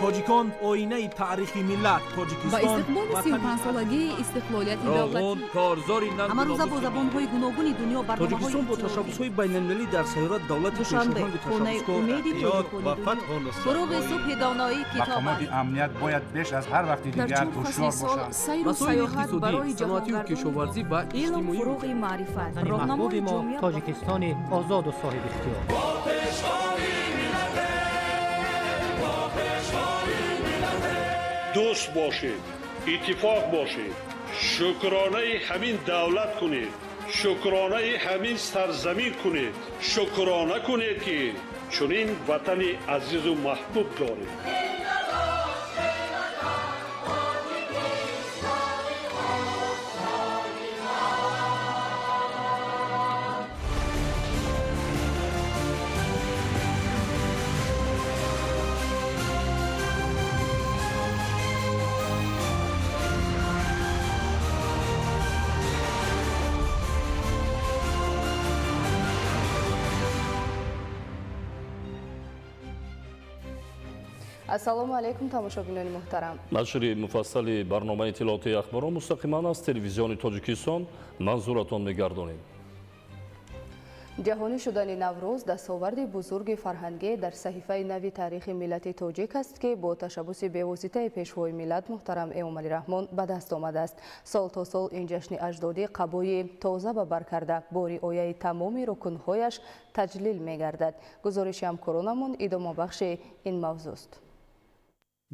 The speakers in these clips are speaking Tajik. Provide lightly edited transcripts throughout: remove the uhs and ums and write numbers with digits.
Тоҷикон оинаи таърихи миллат. Тоҷикистон ба истиқболи 35-солагии истиқлолияти давлатӣ. Корзори ҳамарӯза бо забонҳои гуногуни дунё барномаҳои Тоҷикистон бо ташаббусҳои байналмилалӣ дар сайёра давлати Душанбе, хонаи умеди ва фатҳу нусрат. Фуруғи субҳи доноӣ китоб Мақомоти амният бояд беш аз ҳар вақти Дар дигар чор фасли ҳушёр сол бошанд. сайру Масоили сайёҳат иқтисодӣ, барои саноатию ҷаҳонгардони кишоварзӣ ва Илм иҷтимоӣ. фуруғи маърифат, Ватани роҳнамои маҳбуби мо ҷомеа. Тоҷикистони озоду соҳибихтиёр. Дӯст бошед, иттифоқ бошед, шукронаи ҳамин давлат кунед, шукронаи ҳамин сарзамин кунед, шукрона кунед, ки чунин ватани азизу маҳбуб доред. Ассалому алайкум, тамошобинони муҳтарам. Нашри муфассали барномаи иттилоотии ахборро мустақиман аз Телевизиони Тоҷикистон манзуратон мегардонем. Ҷаҳонӣ шудани Наврӯз дастоварди бузурги фарҳангӣ дар саҳифаи нави таърихи миллати тоҷик аст, ки бо ташаббуси бевоситаи Пешвои миллат муҳтарам Эмомалӣ Раҳмон ба даст омадааст. Сол то сол ин ҷашни аҷдодӣ қабои тоза ба бар карда, бо риояи тамоми рукнҳояш таҷлил мегардад. Гузориши ҳамкоронамон идомабахши ин мавзӯст.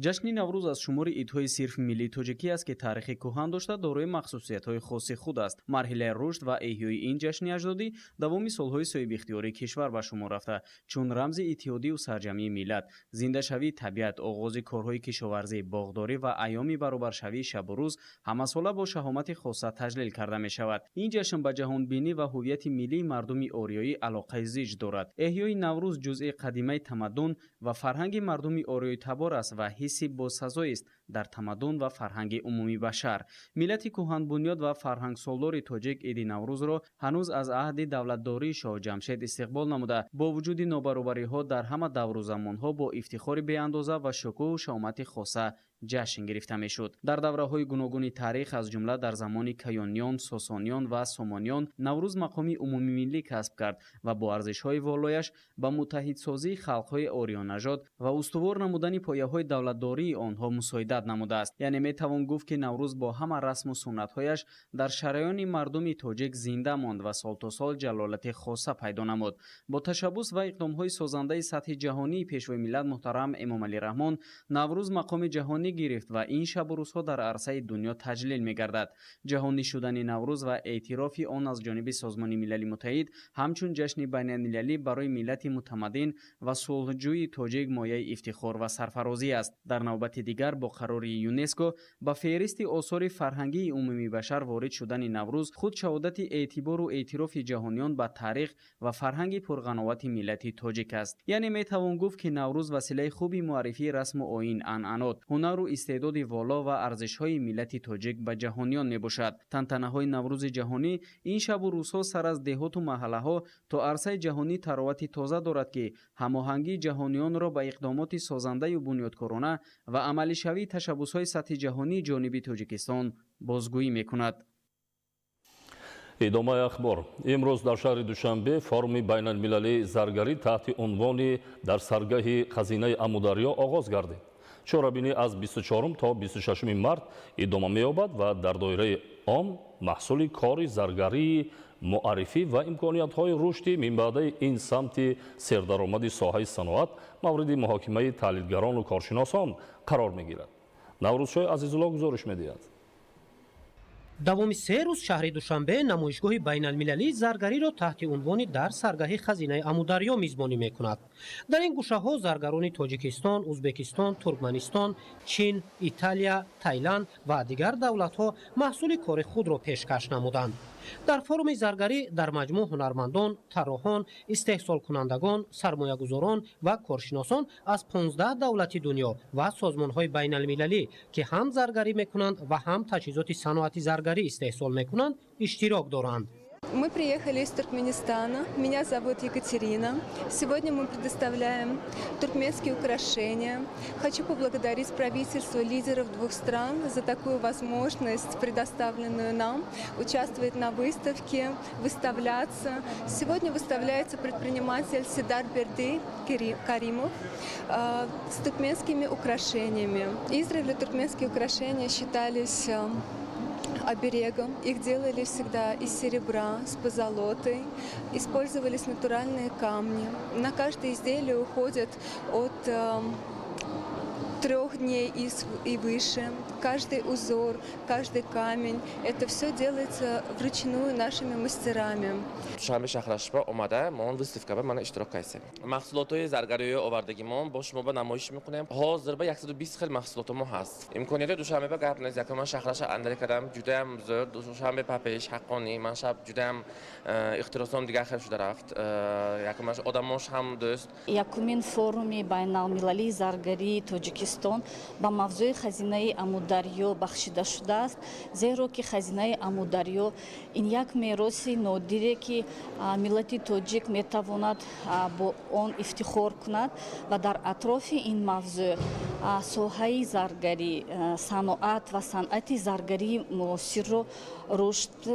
Ҷашни Наврӯз аз шумори идҳои сирф миллии тоҷикӣ аст, ки таърихи кӯҳан дошта, дорои махсусиятҳои хоси худ аст. Марҳилаи рушд ва эҳёи ин ҷашни аҷдодӣ давоми солҳои соҳибихтиёрии кишвар ба шумор рафта, чун рамзи иттиҳодию сарҷамъии миллат, зиндашавии табиат, оғози корҳои кишоварзӣ, боғдорӣ ва айёми баробаршавии шабу рӯз ҳамасола бо шаҳомати хоса таҷлил карда мешавад. Ин ҷашн ба ҷаҳонбинӣ ва ҳуввияти миллии мардуми ориёӣ алоқаи зич дорад. Эҳёи Наврӯз ҷузъи қадимаи тамаддун ва фарҳанги мардуми ориёитабор аст ва ҳисси босазоест дар тамаддун ва фарҳанги умумии башар. Миллати кӯҳанбунёд ва фарҳангсолори тоҷик иди Наврӯзро ҳанӯз аз аҳди давлатдории Шоҳ Ҷамшед истиқбол намуда, бо вуҷуди нобаробариҳо дар ҳама давру замонҳо бо ифтихори беандоза ва шукӯҳу шаҳомати хоса ҷашн гирифта мешуд. Дар давраҳои гуногуни таърих, аз ҷумла дар замони Каёниён, Сосониён ва Сомониён, Наврӯз мақоми умумимиллӣ касб кард ва бо арзишҳои волояш ба муттаҳидсозии халқҳои ориёнажод ва устувор намудани пояҳои давлатдории онҳо мусоидат намудааст. Яъне метавон гуфт, ки Наврӯз бо ҳама расму суннатҳояш дар шараёни мардуми тоҷик зинда монд ва сол то сол ҷалолати хоса пайдо намуд. Бо ташаббус ва иқдомҳои созандаи сатҳи ҷаҳонии Пешвои миллат муҳтарам Эмомалӣ Раҳмон Наврӯз мақоми ҷаҳонӣ гирифт ва ин шабу рӯзҳо дар арсаи дунё таҷлил мегардад. Ҷаҳонӣ шудани Наврӯз ва эътирофи он аз ҷониби Созмони Милали Муттаҳид ҳамчун ҷашни байналмилалӣ барои миллати мутамаддин ва сулҳҷӯи тоҷик мояи ифтихор ва сарфарозӣ аст. Дар навбати дигар, бо қарори ЮНЕСКО ба феҳристи осори фарҳангии умумии башар ворид шудани Наврӯз худ шаҳодати эътибору эътирофи ҷаҳониён ба таърих ва фарҳанги пурғановати миллати тоҷик аст. Яъне метавон гуфт, ки Наврӯз василаи хуби муаррифии расму оин, анъанот, ҳунару истеъдоди воло ва арзишҳои миллати тоҷик ба ҷаҳониён мебошад. Тантанаҳои Наврӯзи ҷаҳонӣ ин шабу рӯзҳо сар аз деҳоту маҳаллаҳо то арсаи ҷаҳонӣ таровати тоза дорад, ки ҳамоҳангии ҷаҳониёнро ба иқдомоти созандаю бунёдкорона ва амалишавии ташаббусҳои сатҳи ҷаҳонии ҷониби Тоҷикистон бозгӯӣ мекунад. Идомаи ахбор. Имрӯз дар шаҳри Душанбе форуми байналмилалии заргарӣ таҳти унвони «Дар саргаҳи хазинаи Амударё» оғоз гардид. Чорабинӣ аз 24 то 26 март идома меёбад ва дар доираи он маҳсули кори заргарии муаррифӣ ва имкониятҳои рушди минбаъдаи ин самти сердаромади соҳаи саноат мавриди муҳокимаи таҳлилгарону коршиносон қарор мегирад. Наврӯзшоҳи Азизулло гузориш медиҳад. Давоми 3 рӯз шаҳри Душанбе намоишгоҳи байналмилалии заргариро таҳти унвони «Дар саргаҳи хазинаи Амударё» мизбонӣ мекунад. Дар ин гӯшаҳо заргарони Тоҷикистон, Узбекистон, Туркманистон, Чин, Италия, Тайланд ва дигар давлатҳо маҳсули кори худро пешкаш намуданд. Дар форуми заргарӣ дар маҷмӯъ ҳунармандон, тарроҳон, истеҳсолкунандагон, сармоягузорон ва коршиносон аз 15 давлати дунё ва созмонҳои байналмилалӣ, ки ҳам заргарӣ мекунанд ва ҳам таҷҳизоти саноати заргарӣ истеҳсол мекунанд, иштирок доранд. Мы приехали из Туркменистана. Меня зовут Екатерина. Сегодня мы предоставляем туркменские украшения. Хочу поблагодарить правительство лидеров двух стран за такую возможность, предоставленную нам, участвовать на выставке, выставляться. Сегодня выставляется предприниматель Сидар Берды Каримов с туркменскими украшениями. Издревле туркменские украшения считались оберегом. Их делали всегда из серебра, с позолотой. Использовались натуральные камни. На каждое изделие уходит от 3 дней и выше. Каждый узор, каждый камень. Это все делается вручную нашими мастерами. Душанбе шаҳрашба омада, мо выставка ба мана иштирок кардем. Маҳсулотҳои заргариҳои овардагимон бо шумо ба намоиш мекунем. Ҳозир ба 120 хел маҳсулото мо ҳаст. Имконияти Душанбе ба гап нест. Якум ман шаҳраша андари кардам, ҷудаям зӯр. Душанбе папеш ҳаққонӣ, ман шаб ҷудаям ихтиросом дигар хел шуда рафт. Якумаш одамош ҳам дӯст. Якумин форуми байналмилалии заргарии Тоҷикистон ба мавзӯи хазинаи Амударё бахшида шудааст, зеро ки хазинаи Амударё ин як мероси нодире, ки миллати тоҷик метавонад бо он ифтихор кунад ва дар атрофи ин мавзӯъ соҳаи заргарӣ, саноат ва санъати заргарии муосирро рушд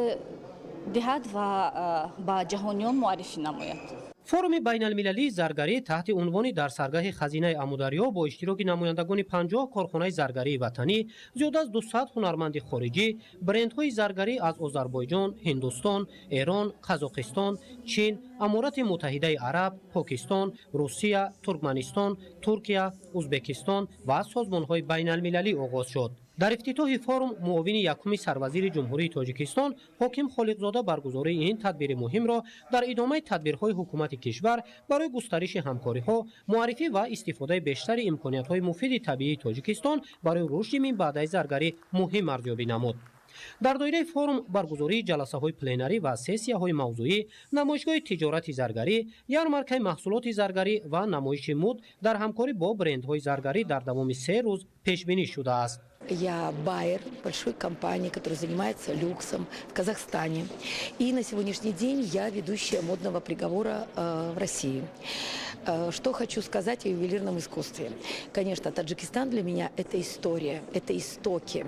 диҳад ва ба ҷаҳониён муаррифӣ намояд. Форуми байналмилалии заргарӣ таҳти унвони дар саргаҳи хазинаи Амударё бо иштироки намояндагони 50 корхонаи заргарии ватанӣ, зиёда аз 200 ҳунарманди хориҷӣ, брендҳои заргарӣ аз Озарбойҷон, Ҳиндустон, Эрон, Қазоқистон, Чин, Аморати Муттаҳидаи Араб, Покистон, Русия, Туркманистон, Туркия, Узбекистон ва созмонҳои байналмилалӣ оғоз шуд. Дар ифтитоҳи форум муовини якуми сарвазири Ҷумҳурии Тоҷикистон Ҳоким Холиқзода баргузории ин тадбири муҳимро дар идомаи тадбирҳои ҳукумати кишвар барои густариши ҳамкориҳо, муаррифӣ ва истифодаи бештари имкониятҳои муфиди табиии Тоҷикистон барои рушди минбаъдаи заргарӣ муҳим арзёбӣ намуд. Дар доираи форум баргузории ҷаласаҳои пленарӣ ва сессияҳои мавзӯӣ, намоишгоҳи тиҷорати заргарӣ, ярмаркаи маҳсулоти заргарӣ ва намоиши муд дар ҳамкорӣ бо брендҳои заргарӣ дар давоми 3 рӯз пешбинӣ шудааст. Я байер большой компании, которая занимается люксом в Казахстане. И на сегодняшний день я ведущая модного приговора в России. Что хочу сказать о ювелирном искусстве. Конечно, Таджикистан для меня – это история, это истоки.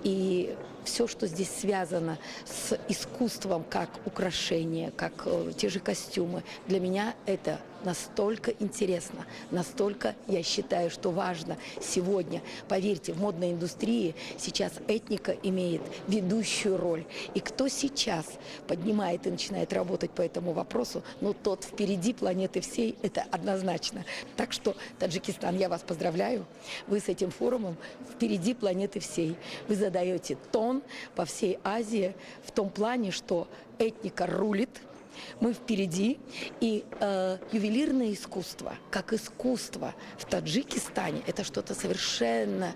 И все, что здесь связано с искусством, как украшение, как те же костюмы, для меня это настолько интересно, настолько, я считаю, что важно сегодня. Поверьте, в модной индустрии сейчас этника имеет ведущую роль. И кто сейчас поднимает и начинает работать по этому вопросу, ну, тот впереди планеты всей, это однозначно. Так что, Таджикистан, я вас поздравляю. Вы с этим форумом впереди планеты всей. Вы задаете тон по всей Азии в том плане, что этника рулит, мы впереди, и ювелирное искусство, как искусство в Таджикистане, это что-то совершенно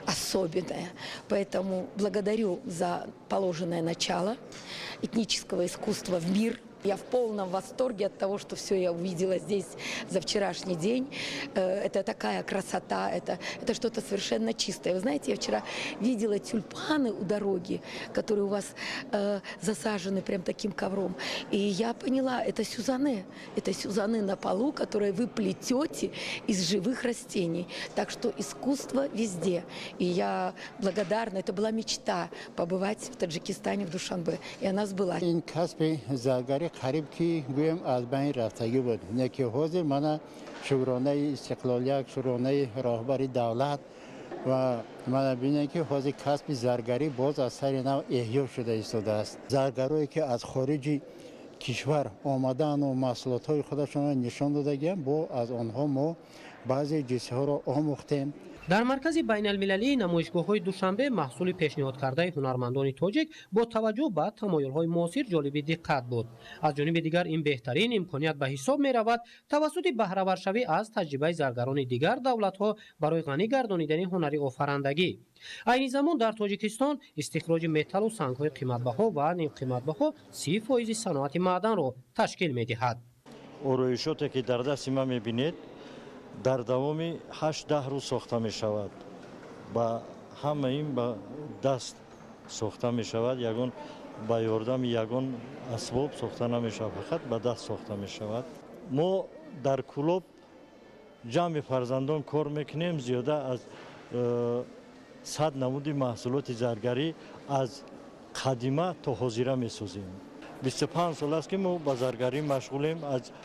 особенное. Поэтому благодарю за положенное начало этнического искусства в мир. Я в полном восторге от того, что все я увидела здесь за вчерашний день. Это такая красота, это что-то совершенно чистое. Вы знаете, я вчера видела тюльпаны у дороги, которые у вас засажены прям таким ковром. И я поняла, это сюзане. Это сюзане на полу, которые вы плетете из живых растений. Так что искусство везде. И я благодарна. Это была мечта побывать в Таджикистане, в Душанбе. И она сбылась. Қариб ки гӯем аз байн рафтагӣ буд. Не ки ҳозир мана шукронаи истиқлолият, шукронаи роҳбари давлат ва мана бинем ки ҳозир касби заргарӣ боз аз сари нав эҳё шуда истодааст. Заргарое ки аз хориҷи кишвар омадану маҳсулотҳои худашонро нишон додагиям, бо аз онҳо мо баъзе ҷизҳоро омӯхтем. Дар маркази байналмилалии намоишгоҳҳои Душанбе маҳсули пешниҳодкардаи ҳунармандони тоҷик бо таваҷҷӯҳ ба тамоюлҳои муосир ҷолиби диққат буд. Аз ҷониби дигар ин беҳтарин имконият ба ҳисоб меравад тавассути баҳраваршавӣ аз таҷрибаи заргарони дигар давлатҳо барои ғанӣ гардонидани ҳунари офарандагӣ. Айни замон дар Тоҷикистон истихроҷи металлу сангҳои қиматбаҳо ва нимқиматбаҳо 30% саноати маъданро ташкил медиҳад. Ороишоте ки дар дасти ман мебинед, дар давоми 8-10 рӯз сохта мешавад. Ба ҳама ин ба даст сохта мешавад. Ягон Ба ёрдами ягон асбоб сохта намешавад, фақат ба даст сохта мешавад. Мо дар Кӯлоб ҷамъи фарзандон кор мекунем. Зиёда аз 100 намуди маҳсулоти заргарӣ аз қадима то ҳозира месозем. 25 сол аст, ки мо ба заргарӣ машғулем.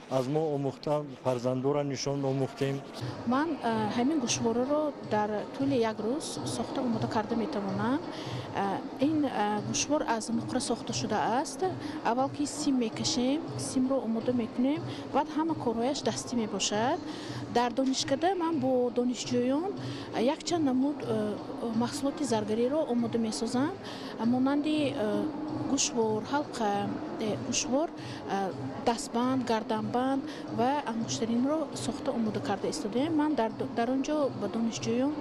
Аз мо омӯхта, фарзандора нишон омӯхтем. Ман ҳамин гӯшвораро дар тӯли як рӯз сохта омода карда метавонам. Ин гӯшвор аз нуқра сохта шудааст. Аввал ки сим мекашем, симро омода мекунем, баъд ҳама корҳояш дастӣ мебошад. Дар донишкада ман бо донишҷӯён якчанд намуд маҳсулоти заргариро омода месозам, монанди гӯшвор, ҳалқа, гӯшвор, дастбанд, гарданбанд ва ангуштаринро сохта омода карда истодаем. Ман дар он ҷо ба донишҷӯён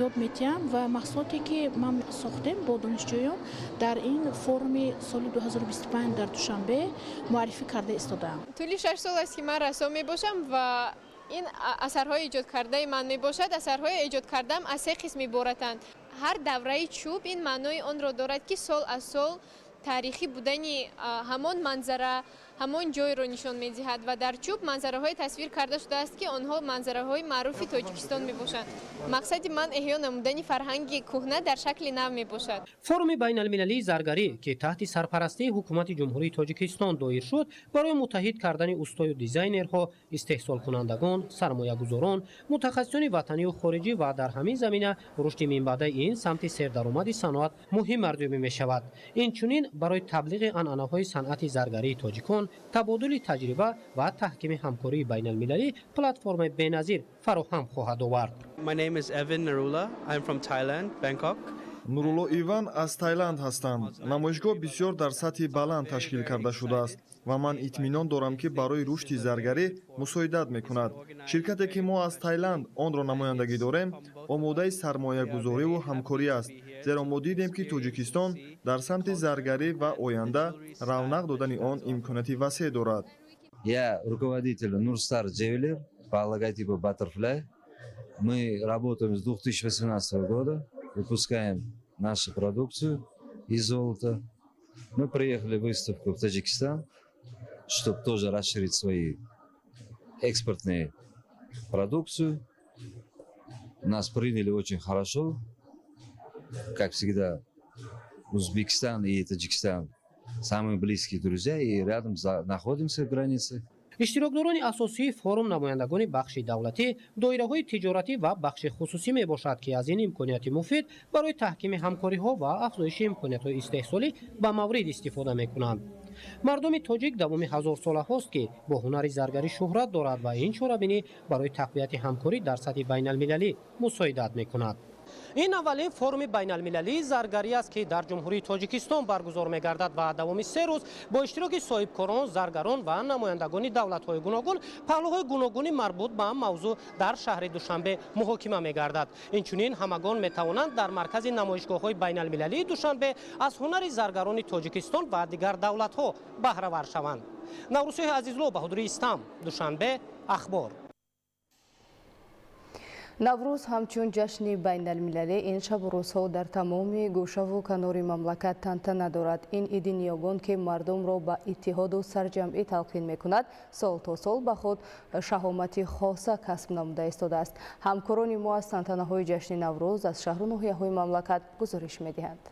ёд метиҳам ва маҳсулоте, ки ман сохтем бо донишҷӯён, дар ин форуми соли 2025 дар Душанбе муаррифӣ карда истодаам. Тӯли 6 сол аст, ки ман рассом мебошам ва ин асарҳои эҷодкардаи ман мебошад. Асарҳои эҷодкардаам аз се қисм иборатанд. Ҳар давраи чӯб ин маънои онро дорад, ки сол аз сол таърихӣ будани ҳамон манзара, ҳамон ҷойро нишон медиҳад ва дар чӯб манзараҳое тасвир карда шудааст, ки онҳо манзараҳои маъруфи Тоҷикистон мебошанд. Мақсади ман эҳё намудани фарҳанги кӯҳна дар шакли нав мебошад. Форуми байналмилалии заргарӣ, ки таҳти сарпарастии ҳукумати Ҷумҳурии Тоҷикистон доир шуд, барои муттаҳид кардани устою дизайнерҳо, истеҳсолкунандагон, сармоягузорон, мутахассисони ватанию хориҷӣ ва дар ҳамин замина рушди минбаъдаи ин самти сердаромади саноат муҳим арзёбӣ мешавад. Инчунин барои таблиғи анъанаҳои санъати заргарии тоҷикон, табодули таҷриба ва таҳкими ҳамкории байналмилалӣ платформаи беназир фароҳам хоҳад овард. My name is Evan Narula. I'm from Thailand, Bangkok. Нурулло Иван, аз Таиланд ҳастам. Намоишгоҳ бисёр дар сатҳи баланд ташкил карда шудааст ва ман итминон дорам, ки барои рушди заргарӣ мусоидат мекунад. Ширкате, ки мо аз Таиланд онро намояндагӣ дорем, омодаи сармоягузориву ҳамкорӣ аст, зеро мо дидем, ки Тоҷикистон дар самти заргарӣ ва оянда равнақ додани он имконияти васеъ дорад. Я руководитель Нурстар Джевелер по логотипу Butterfly. Мы работаем с 2018 года, выпускаем нашу продукцию из золота. Мы приехали в выставку в Таджикистан, чтобы тоже расширить свои экспортные продукцию. Нас приняли очень хорошо. Как всегда, Узбекистан и Таджикистан самые близкие друзья и рядом находимся в границе. Иштирокдорони асосии форум намояндагони бахши давлатӣ, доираҳои тиҷоратӣ ва бахши хусусӣ мебошад, ки аз ин имконияти муфид барои таҳкими ҳамкориҳо ва афзоиши имкониятҳои истеҳсолӣ ба маврид истифода мекунанд. Мардуми тоҷик давоми ҳазорсолаҳост, ки бо ҳунари заргарӣ шӯҳрат дорад ва ин чорабинӣ барои тақвияти ҳамкорӣ дар сатҳи байналмилалӣ мусоидат мекунад. Ин аввалин форуми байналмилалии заргарӣ аст, ки дар Ҷумҳурии Тоҷикистон баргузор мегардад ва давоми 3 рӯз бо иштироки соҳибкорон, заргарон ва намояндагони давлатҳои гуногун паҳлӯҳои гуногуни марбут ба мавзӯъ дар шаҳри Душанбе муҳокима мегардад. Инчунин ҳамагон метавонанд дар маркази намоишгоҳҳои байналмилалии Душанбе аз ҳунари заргарони Тоҷикистон ва дигар давлатҳо баҳравар шаванд. Наврӯзшоҳи Азизло, Баҳодури Истам, Душанбе, Ахбор. Наврӯз ҳамчун ҷашни байналмилалӣ ин шабу рӯзҳо дар тамоми гӯшаву канори мамлакат тантана дорад. Ин иди ниёгон, ки мардумро ба иттиҳоду сарҷамъӣ талқин мекунад, сол то сол ба худ шаҳомати хоса касб намуда истодааст. Ҳамкорони мо аз тантанаҳои ҷашни Наврӯз аз шаҳру ноҳияҳои мамлакат гузориш медиҳанд.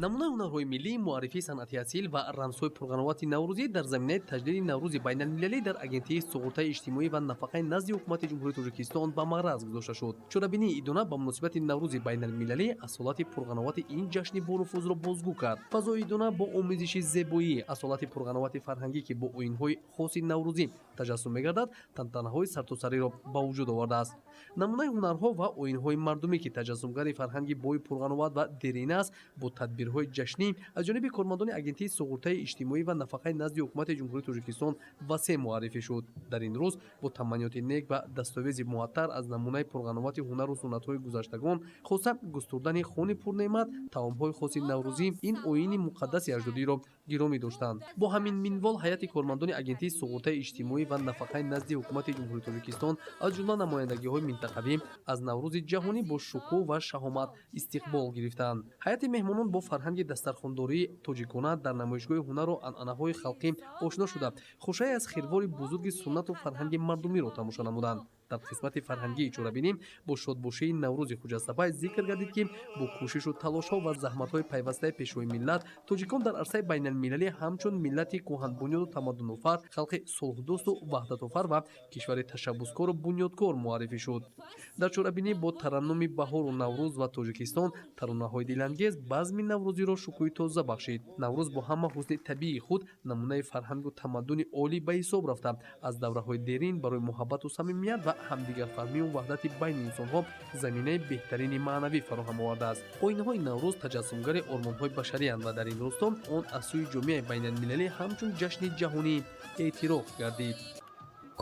Намунаи ҳунарҳои миллӣ, муаррифии санъати асил ва рамзҳои пурғановати наврӯзӣ дар заминаи таҷлили Наврӯзи байналмилалӣ дар Агентии суғуртаи иҷтимоӣ ва нафақаи назди Ҳукумати Ҷумҳурии Тоҷикистон ба маъраз гузошта шуд. Чорабинии идона ба муносибати Наврӯзи байналмилалӣ асолати пурғановати ин ҷашни бонуфузро бозгӯ кард. Фазои идона бо омезиши зебоӣ, асолати пурғановати фарҳангӣ, ки бо оинҳои хоси наврӯзӣ таҷассум мегардад, тантанаҳои сартосариро ба вуҷуд овардааст. Намунаи ҳунарҳо ва оинҳои мардумӣ, ки таҷассумгари фарҳанги бои пурғановат ва дерина аст, бо тадбирҳои ҷашнӣ аз ҷониби кормандони Агентии суғуртаи иҷтимоӣ ва нафақаи назди Ҳукумати Ҷумҳурии Тоҷикистон васеъ муаррифӣ шуд. Дар ин рӯз бо таманниёти нек ва дастовези муаттар аз намунаи пурғановати ҳунару суннатҳои гузаштагон, хоса густурдани хони пурнеъмат, таомҳои хоси наврӯзӣ, ин оини муқаддаси аҷдодиро гиромӣ доштанд. Бо ҳамин минвол ҳайати кормандони Агентии суғуртаи иҷтимоӣ ва нафақаи назди Ҳукумати Ҷумҳурии Тоҷикистон, аз ҷумла намояндагиҳои минтақавӣ, аз Наврӯзи ҷаҳонӣ бо шукӯҳ ва шаҳомат истиқбол гирифтанд. Ҳайати меҳмонон бо фарҳанги фарҳанги дастархондории тоҷикона дар намоишгоҳи ҳунару анъанаҳои халқӣ ошно шуда, хушае аз хирвори бузурги суннату фарҳанги мардумиро тамошо намуданд. Дар қисмати фарҳангии чорабинӣ бо шодбошии Наврӯзи хуҷастапай зикр гардид, ки бо кӯшишу талошҳо ва заҳматҳои пайвастаи Пешвои миллат тоҷикон дар арсаи байналмилалӣ ҳамчун миллати кӯҳанбунёду тамаддунофар, халқи сулҳдӯсту ваҳдатофар ва кишвари ташаббускору бунёдкор муаррифӣ шуд. Дар чорабинӣ бо тараннуми баҳору Наврӯз ва Тоҷикистон таронаҳои дилангез базми наврӯзиро шукӯҳи тоза бахшид. Наврӯз бо ҳама ҳусни табиии худ намунаи фарҳангу тамаддуни олӣ ба ҳисоб рафта, аз давраҳои дерин барои муҳаббату самимият ва ҳамдигарфаҳмию ваҳдати байни инсонҳо заминаи беҳтарини маънавӣ фароҳам овардааст. Оинаҳои Наврӯз таҷассумгари ормонҳои башариянд ва дар ин росто он аз сӯи ҷомеаи байналмилалӣ ҳамчун ҷашни ҷаҳонӣ эътироф гардид.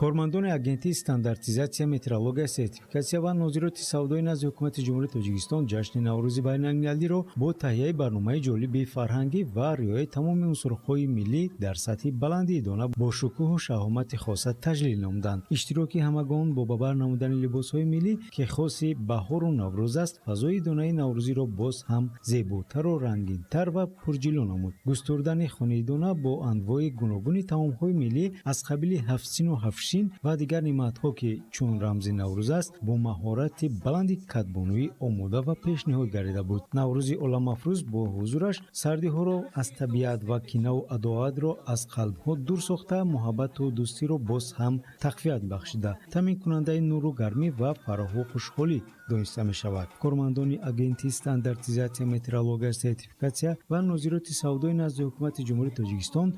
Кормандони Агентии стандартизатсия, метрология, сертификатсия ва нозироти савдои назди Ҳукумати Ҷумҳурии Тоҷикистон ҷашни Наврӯзи байналмилалиро бо таҳияи барномаи ҷолиби фарҳангӣ ва риояи тамоми унсурҳои миллӣ дар сатҳи баланди идона бо шукӯҳу шаҳомати хоса таҷлил намуданд. Иштироки ҳамагон бо ба бар намудани либосҳои миллӣ, ки хоси баҳору Наврӯз аст, фазои идонаи наврӯзиро боз ҳам зеботару рангинтар ва пурҷилӯ намуд. Густурдани хонаи идона бо анвои гуногуни таомҳои миллӣ аз қабили ҳафтсину ҳафтшин ва дигар неъматҳо, ки чун рамзи Наврӯз аст, бо маҳорати баланди кадбонуӣ омода ва пешниҳод гардида буд. Наврӯзи оламафрӯз бо ҳузураш сардиҳоро аз табиат ва кинаву адоватро аз қалбҳо дур сохта, муҳаббату дӯстиро боз ҳам тақвият бахшида, таъминкунандаи нуру гармӣ ва фароҳу хушҳолӣ дониста мешавад. Кормандони Агентии стандартизатсия, метрология, сертификатсия ва нозироти савдои назди Ҳукумати Ҷумҳурии Тоҷикистон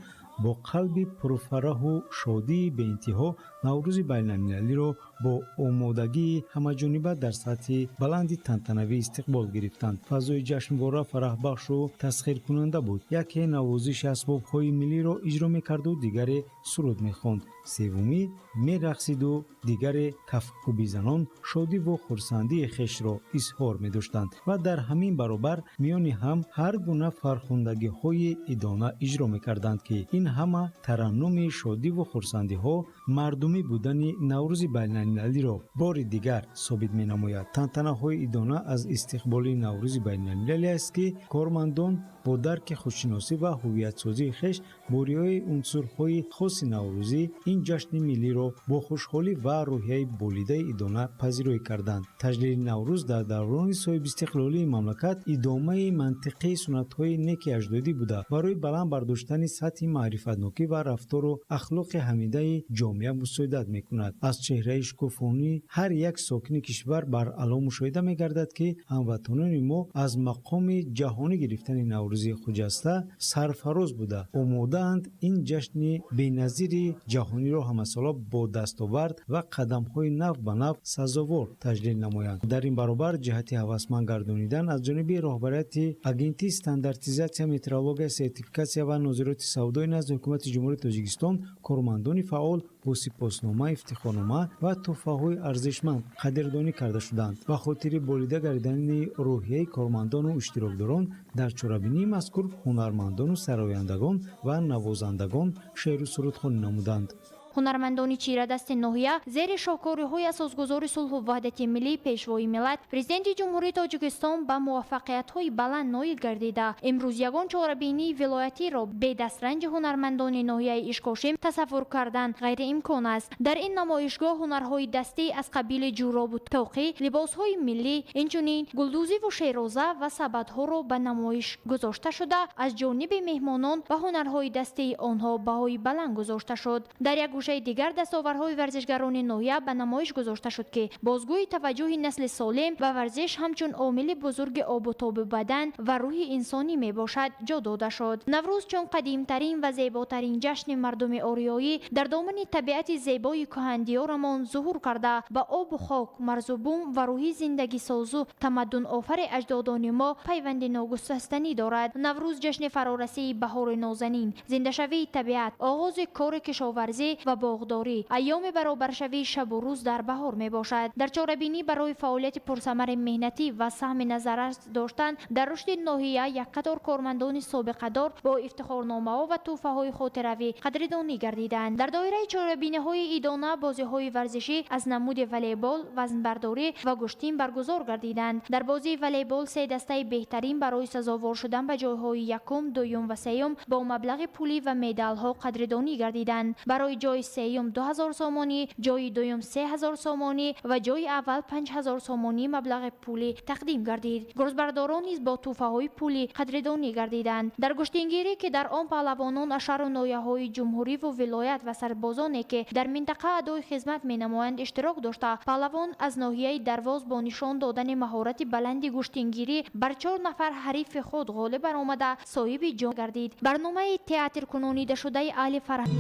бо қалби пурфараҳу шодии беинтиҳо Наврӯзи байналмилалиро бо омодагии ҳамаҷониба дар сатҳи баланди тантанавӣ истиқбол гирифтанд. Фазои ҷашнвора фараҳбахшу тасхиркунанда буд. Яке навозиши асбобҳои миллиро иҷро мекарду, дигаре суруд мехонд, севумӣ мерақсиду, дигаре кафкӯбизанон шодиву хурсандии хешро изҳор медоштанд ва дар ҳамин баробар миёни ҳам ҳар гуна фархундагиҳои идона иҷро мекарданд, ки ин ҳама тараннуми шодиву хурсандиҳо мардумӣ будани Наврӯзи байналмилалиро бори дигар собит менамояд. Тантанаҳои идона аз истиқболи Наврӯзи байналмилалӣ аст, ки кормандон бо дарки худшиносӣ ва ҳуввиятсозии хеш бо риояи унсурҳои хоси наврӯзӣ ин ҷашни миллиро бо хушҳолӣ ва рӯҳияи болидаи идона пазироӣ карданд. Таҷлили Наврӯз дар даврони соҳибистиқлолии мамлакат идомаи мантиқии суннатҳои неки аҷдодӣ буда, барои баланд бардоштани сатҳи маърифатнокӣ ва рафтору ахлоқи ҳамидаи ҷомеа мусоидат мекунад. Аз чеҳраи шукуфонии ҳар як сокини кишвар баръало мушоҳида мегардад, ки ҳамватанони мо аз мақоми ҷаҳонӣ гирифтани Наврӯзи хуҷаста сарфароз буда, омодаанд ин ҷашни беназири ҷаҳониро ҳамасола бо дастовард ва қадамҳои нав ба нав сазовор таҷлил намоянд. Дар ин баробар, ҷиҳати ҳавасманд гардонидан аз ҷониби роҳбарияти Агентии стандартизатсия, метрология, сертификатсия ва нозироти савдои назди Ҳукумати Ҷумҳурии Тоҷикистон кормандони фаъол бо сипоснома, ифтихорнома ва тӯҳфаҳои арзишманд қадрдонӣ карда шуданд. Ба хотири болида гардидани рӯҳияи кормандону иштирокдорон дар чорабинии мазкур ҳунармандону сарояндагон ва навозандагон шеъру сурудхонӣ намуданд. Ҳунармандони чирадасти ноҳия зери шоҳкориҳои асосгузори сулҳу ваҳдати миллӣ, Пешвои миллат, Президенти Ҷумҳурии Тоҷикистон ба муваффақиятҳои баланд ноил гардида, имрӯз ягон чорабинии вилоятиро бе дастранҷи ҳунармандони ноҳияи Ишкошим тасаввур кардан ғайриимкон аст. Дар ин намоишгоҳ ҳунарҳои дастӣ аз қабили ҷӯробу тоқӣ, либосҳои миллӣ, инчунин гулдӯзиву шероза ва сабадҳоро ба намоиш гузошта шуда, аз ҷониби меҳмонон ба ҳунарҳои дастии онҳо баҳои баланд гузошта шуд. Дар як гӯшаи дигар дастовардҳои варзишгарони ноҳия ба намоиш гузошта шуд, ки бозгӯи таваҷҷӯҳи насли солим ба варзиш ҳамчун омили бузурги обутоби бадан ва рӯҳи инсонӣ мебошад, ҷо дода шуд. Наврӯз чун қадимтарин ва зеботарин ҷашни мардуми ориёӣ дар домани табиати зебои кӯҳандиёрамон зуҳур карда, ба обу хок, марзу бум ва рӯҳи зиндагисозу тамаддунофари аҷдодони мо пайванди ногусастанӣ дорад. Наврӯз ҷашни фарорасии баҳори нозанин, зиндашавии табиат, оғози кори кишоварзӣ ва боғдорӣ, айёми баробаршавии шабу рӯз дар баҳор мебошад. Дар чорабинӣ барои фаъолияти пурсамари меҳнатӣ ва саҳми назаррас доштан дар рушди ноҳия як қатор кормандони собиқадор бо ифтихорномаҳо ва тӯҳфаҳои хотиравӣ қадрдонӣ гардиданд. Дар доираи чорабиниҳои идона бозиҳои варзишӣ аз намуди волейбол, вазнбардорӣ ва гӯштин баргузор гардиданд. Дар бозии волейбол се дастаи беҳтарин барои сазовор шудан ба ҷойҳои якум, дуюм ва сеюм бо маблағи пулӣ ва медалҳо қадрдонӣ гардиданд. Барои ҷои сеюм 2000 сомонӣ, ҷои дуюм 3000 сомонӣ ва ҷои аввал 5000 сомонӣ маблағи пулӣ тақдим гардид. Гурзбардорон низ бо тӯҳфаҳои пулӣ қадрдонӣ гардиданд. Дар гӯштингирӣ, ки дар он паҳлавонон аз шаҳру ноҳияҳои ҷумҳуриву вилоят ва сарбозоне, ки дар минтақа адои хизмат менамоянд, иштирок дошта, паҳлавон аз ноҳияи Дарвоз бо нишон додани маҳорати баланди гӯштингирӣ бар 4 нафар ҳарифи худ ғолиб баромада соҳиби ҷом гардид. Барномаи театркунонидашудаи аҳли фарҳанг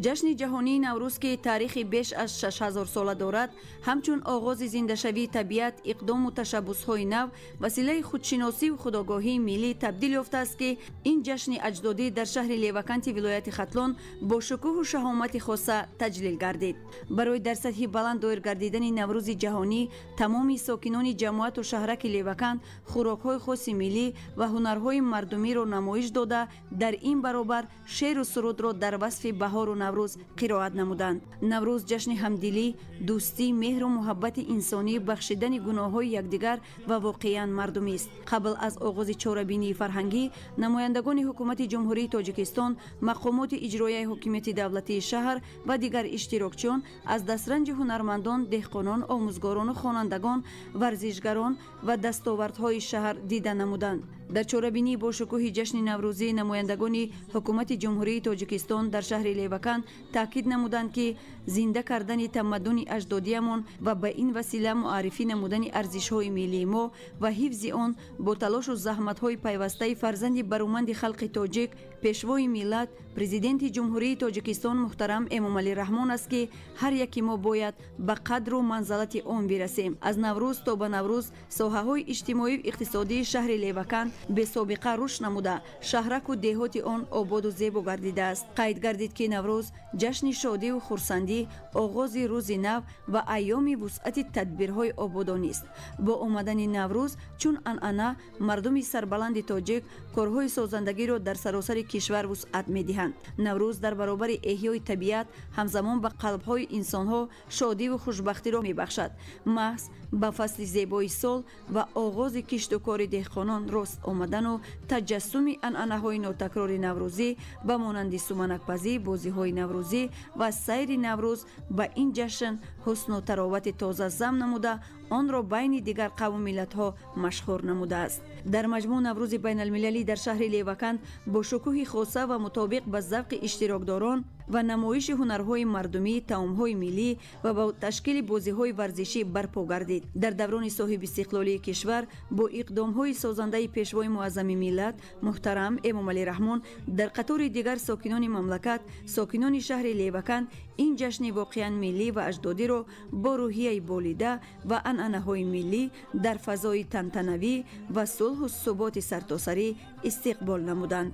ҷашни ҷаҳонии Наврӯз, ки таърихи беш аз 6000 сола дорад, ҳамчун оғози зиндашавии табиат, иқдому ташаббусҳои нав, василаи худшиносиву худогоҳии миллӣ табдил ёфтааст, ки ин ҷашни аҷдодӣ дар шаҳри Леваканти вилояти Хатлон бо шукӯҳу шаҳомати хоса таҷлил гардид. Барои дар сатҳи баланд доир гардидани Наврӯзи ҷаҳонӣ тамоми сокинони ҷамоату шаҳраки Левакант хӯрокҳои хоси миллӣ ва ҳунарҳои мардумиро намоиш дода, дар ин баробар шеъру сурудро дар васфи баҳору Наврӯз қироат намуданд. Наврӯз ҷашни ҳамдилӣ, дӯстӣ, меҳру муҳаббати инсонӣ, бахшидани гуноҳҳои якдигар ва воқеан мардумист. Қабл аз оғози чорабинии фарҳангӣ намояндагони ҳукумати Ҷумҳурии Тоҷикистон, мақомоти иҷроияи ҳокимияти давлатии шаҳр ва дигар иштирокчиён аз дастранҷи ҳунармандон, деҳқонон, омӯзгорону хонандагон, варзишгарон ва дастовардҳои шаҳр дида намуданд. Дар чорабинии бо шукӯҳи ҷашни наврӯзӣ намояндагони ҳукумати Ҷумҳурии Тоҷикистон дар шаҳри Леваканд таъкид намуданд, ки зинда кардани тамаддуни аҷдодиямон ва ба ин васила муаррифӣ намудани арзишҳои миллии мо ва ҳифзи он бо талошу заҳматҳои пайвастаи фарзанди баруманди халқи тоҷик, пешвои миллат, Президенти Ҷумҳурии Тоҷикистон муҳтарам Эмомалӣ Раҳмон аст, ки ҳар яки мо бояд ба қадру манзалати он бирасем. Аз Наврӯз то ба Наврӯз соҳаҳои иҷтимоию иқтисодии шаҳри Леваканд бесобиқа рушд намуда, шаҳраку деҳоти он ободу зебо гардидааст. Қайд гардид, ки Наврӯз ҷашни шодиву хурсандӣ, оғози рӯзи нав ва айёми вусъати тадбирҳои ободонист. Бо омадани Наврӯз чун анъана мардуми сарбаланди тоҷик корҳои созандагиро дар саросари кишвар вусъат медиҳанд. Наврӯз дар баробари эҳёи табиат ҳамзамон ба қалбҳои инсонҳо шодиву хушбахтиро мебахшад. Маҳз ба фасли зебои сол ва оғози кишту кори деҳқонон рост омадану таҷассуми анъанаҳои нотакрори наврӯзӣ ба монанди суманакпазӣ, бозиҳои наврӯзӣ ва сайри Наврӯз ба ин ҷашн ҳусну таровати тоза зам намуда, онро байни дигар қавму миллатҳо машҳур намудааст. Дар маҷмӯъ Наврӯзи байналмилалӣ дар шаҳри Леваканд бо шукӯҳи хоса ва мутобиқ ба завқи иштирокдорон ва намоиши ҳунарҳои мардумӣ, таомҳои миллӣ ва ба ташкили бозиҳои варзишӣ барпо гардид. Дар даврони соҳибистиқлолии кишвар бо иқдомҳои созандаи пешвои муаззами миллат муҳтарам Эмомалӣ Раҳмон дар қатори дигар сокинони мамлакат, сокинони шаҳри Леваканд ин ҷашни воқеан миллӣ ва аҷдодиро бо рӯҳияи болида ва анъанаҳои миллӣ дар фазои тантанавӣ ва сулҳу суботи сартосарӣ истиқбол намуданд.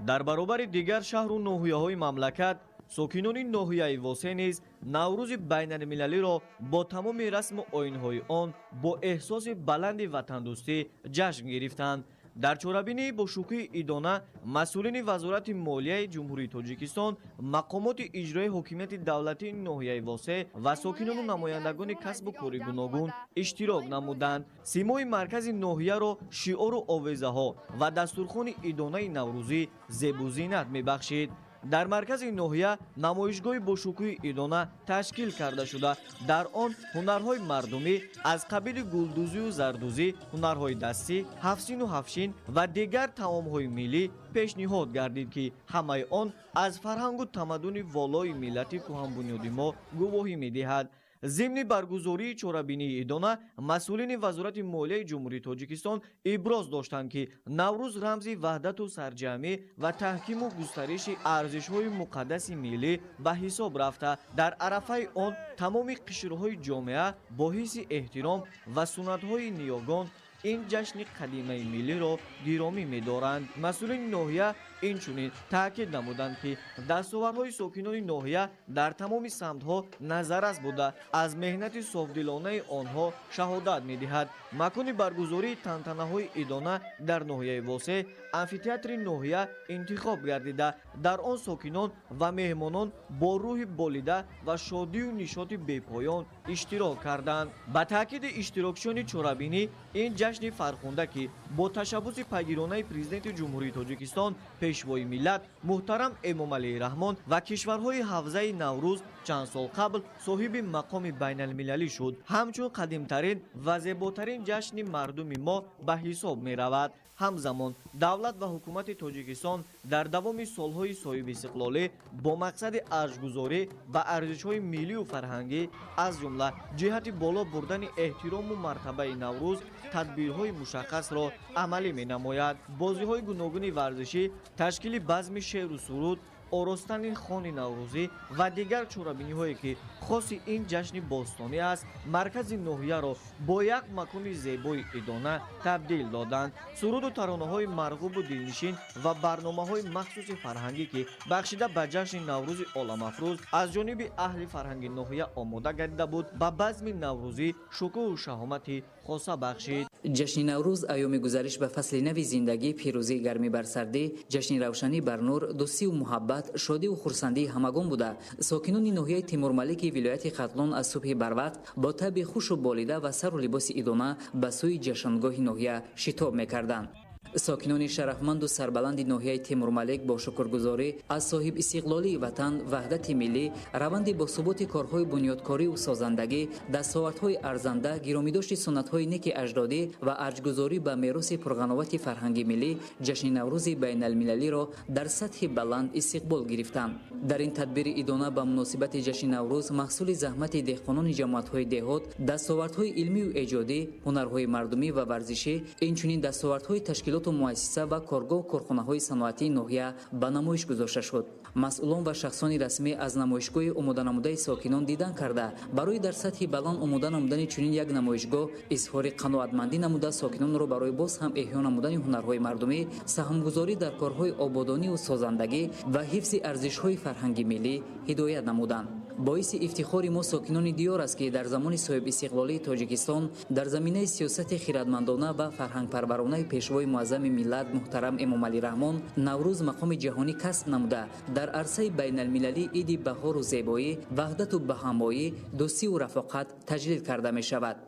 Дар баробари дигар шаҳру ноҳияҳои мамлакат сокинони ноҳияи Восе низ Наврӯзи байналмилалиро бо тамоми расму оинҳои он бо эҳсоси баланди ватандӯстӣ ҷашн гирифтанд. Дар чорабинии бо шукӯҳи идона масъулини Вазорати молияи Ҷумҳурии Тоҷикистон, мақомоти иҷроии ҳокимияти давлатии ноҳияи Восе ва сокинону намояндагони касбу кори гуногун иштирок намуданд. Симои маркази ноҳияро шиору овезаҳо ва дастурхони идонаи наврӯзӣ зебу зинат мебахшид. Дар маркази ноҳия намоишгоҳи бошукӯҳи идона ташкил карда шуда, дар он ҳунарҳои мардумӣ аз қабили гулдӯзию зардӯзӣ, ҳунарҳои дастӣ, ҳафсину ҳафшин ва дигар таомҳои миллӣ пешниҳод гардид, ки ҳамаи он аз фарҳангу тамаддуни волои миллати кӯҳанбунёди мо гувоҳӣ медиҳад. Зимни баргузории чорабинии идона масъулини Вазорати молияи Ҷумҳурии Тоҷикистон иброз доштанд, ки Наврӯз рамзи ваҳдату сарҷамъӣ ва таҳкиму густариши арзишҳои муқаддаси миллӣ ба ҳисоб рафта, дар арафаи он тамоми қишрҳои ҷомеа бо ҳисси эҳтиром ва суннатҳои ниёгон Ин ҷашни қадимаи миллиро гиромӣ медоранд. Масъулини ноҳия инчунин таъкид намуданд, ки дастовардҳои сокинони ноҳия дар тамоми самтҳо назаррас буда, аз меҳнати софдилонаи онҳо шаҳодат медиҳад. Макони баргузории тантанаҳои идона дар ноҳияи Восеъ амфитеатри ноҳия интихоб гардида, дар он сокинон ва меҳмонон бо рӯҳи болида ва шодию нишоти бепоён иштирок карданд. Ба таъкиди иштирокчиёни чорабинӣ, ин ҷашни фархунда, ки бо ташаббуси пайгиронаи Президенти Ҷумҳурии Тоҷикистон, Пешвои миллат муҳтарам Эмомалӣ Раҳмон ва кишварҳои ҳавзаи Наврӯз чанд сол қабл соҳиби мақоми байналмилалӣ шуд, ҳамчун қадимтарин ва зеботарин ҷашни мардуми мо ба ҳисоб меравад. Ҳамзамон давлат ва ҳукумати Тоҷикистон дар давоми солҳои соҳибистиқлолӣ бо мақсади арҷгузорӣ ба арзишҳои миллию фарҳангӣ, аз ҷумла ҷиҳати боло бурдани эҳтирому мартабаи Наврӯз, тадбирҳои мушаххасро амалӣ менамояд. Бозиҳои гуногуни варзишӣ, ташкили базми шеъру суруд, оростани хони наврӯзӣ ва дигар чорабиниҳое, ки хоси ин ҷашни бостонӣ аст, маркази ноҳияро бо як макони зебои идона табдил доданд. Суруду таронаҳои марғубу дилнишин ва барномаҳои махсуси фарҳангӣ, ки бахшида ба ҷашни Наврӯзи оламафрӯз аз ҷониби аҳли фарҳанги ноҳия омода гардида буд, ба базми наврӯзӣ шукӯҳу шаҳомати хоса бахшид. Ҷашни Наврӯз айёми гузариш ба фасли нави зиндагӣ, пирӯзии гармӣ бар сардӣ, ҷашни равшанӣ бар нур, дӯстию муҳаббат, шодиву хурсандии ҳамагон буда, сокинони ноҳияи Тимурмалики вилояти Хатлон аз субҳи барвақт бо табъи хушу болида ва сару либоси идона ба сӯи ҷашнгоҳи ноҳия шитоб мекарданд. Сокинони шарафманду сарбаланди ноҳияи Темурмалик бо шукргузорӣ аз соҳибистиқлолии ватан, ваҳдати миллӣ, раванди босуботи корҳои бунёдкорию созандагӣ, дастовардҳои арзанда, гиромидошти суннатҳои неки аҷдодӣ ва арҷгузорӣ ба мероси пурғановати фарҳанги миллӣ ҷашни Наврӯзи байналмилалиро дар сатҳи баланд истиқбол гирифтанд. Дар ин тадбири идона ба муносибати ҷашни Наврӯз маҳсули заҳмати деҳқонони ҷамоатҳои деҳот, дастовардҳои илмию эҷодӣ, ҳунарҳои мардумӣ ва варзишӣ, инчунин дастовардҳои ташкилоту муассиса ва коргоҳу корхонаҳои саноатии ноҳия ба намоиш гузошта шуд. Масъулон ва шахсони расмӣ аз намоишгоҳи омоданамудаи сокинон дидан карда, барои дар сатҳи баланд омода намудани чунин як намоишгоҳ изҳори қаноатмандӣ намуда, сокинонро барои боз ҳам эҳё намудани ҳунарҳои мардумӣ, саҳмгузорӣ дар корҳои ободонию созандагӣ ва ҳифзи арзишҳои фарҳанги миллӣ ҳидоят намуданд. Боиси ифтихори мо, сокинони диёр аст, ки дар замони соҳибистиқлолии Тоҷикистон дар заминаи сиёсати хиратмандона ва фарҳангпарваронаи Пешвои муаззами миллат муҳтарам Эмомалӣ Раҳмон Наврӯз мақоми ҷаҳонӣ касб намуда, дар арсаи байналмилалӣ иди баҳору зебоӣ, ваҳдату баҳамоӣ, дӯстиву рафоқат таҷлил карда мешавад.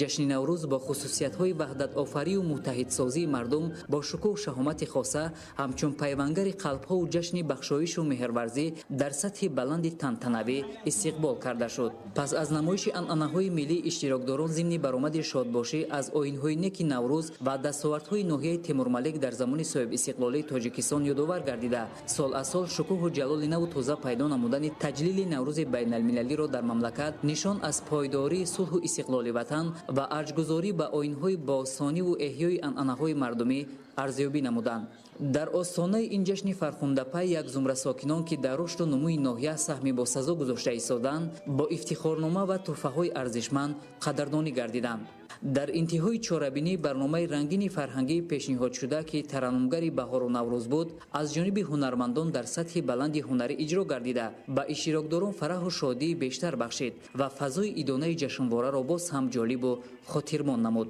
Ҷашни Наврӯз бо хусусиятҳои ваҳдатофарию муттаҳидсозии мардум бо шукӯҳу шаҳомати хоса, ҳамчун пайвангари қалбҳову ҷашни бахшоишу меҳрварзӣ дар сатҳи баланди тантанавӣ истиқбол карда шуд. Пас аз намоиши анъанаҳои миллӣ, иштирокдорон зимни баромади шодбошӣ аз оинҳои неки Наврӯз ва дастовардҳои ноҳияи Темурмалик дар замони соҳибистиқлолии Тоҷикистон ёдовар гардида, сол аз сол шукӯҳу ҷалоли наву тоза пайдо намудани таҷлили Наврӯзи байналмилалиро дар мамлакат нишон аз пойдории сулҳу истиқлоли ватан ва арҷгузорӣ ба оинҳои бостониву эҳёи анъанаҳои мардумӣ арзёбӣ намуданд. Дар остонаи ин ҷашни фархундапай як зумра сокинон, ки дар рушду нумӯи ноҳия саҳми босазо гузошта истоданд, бо ифтихорнома ва тӯҳфаҳои арзишманд қадрдонӣ гардиданд. Дар интиҳои чорабинӣ барномаи рангини фарҳангӣ пешниҳодшуда, ки тараннумгари баҳору Наврӯз буд, аз ҷониби ҳунармандон дар сатҳи баланди ҳунарӣ иҷро гардида, ба иштирокдорон фараҳу шодии бештар бахшид ва фазои идонаи ҷашнвораро боз ҳам ҷолибу хотирмон намуд.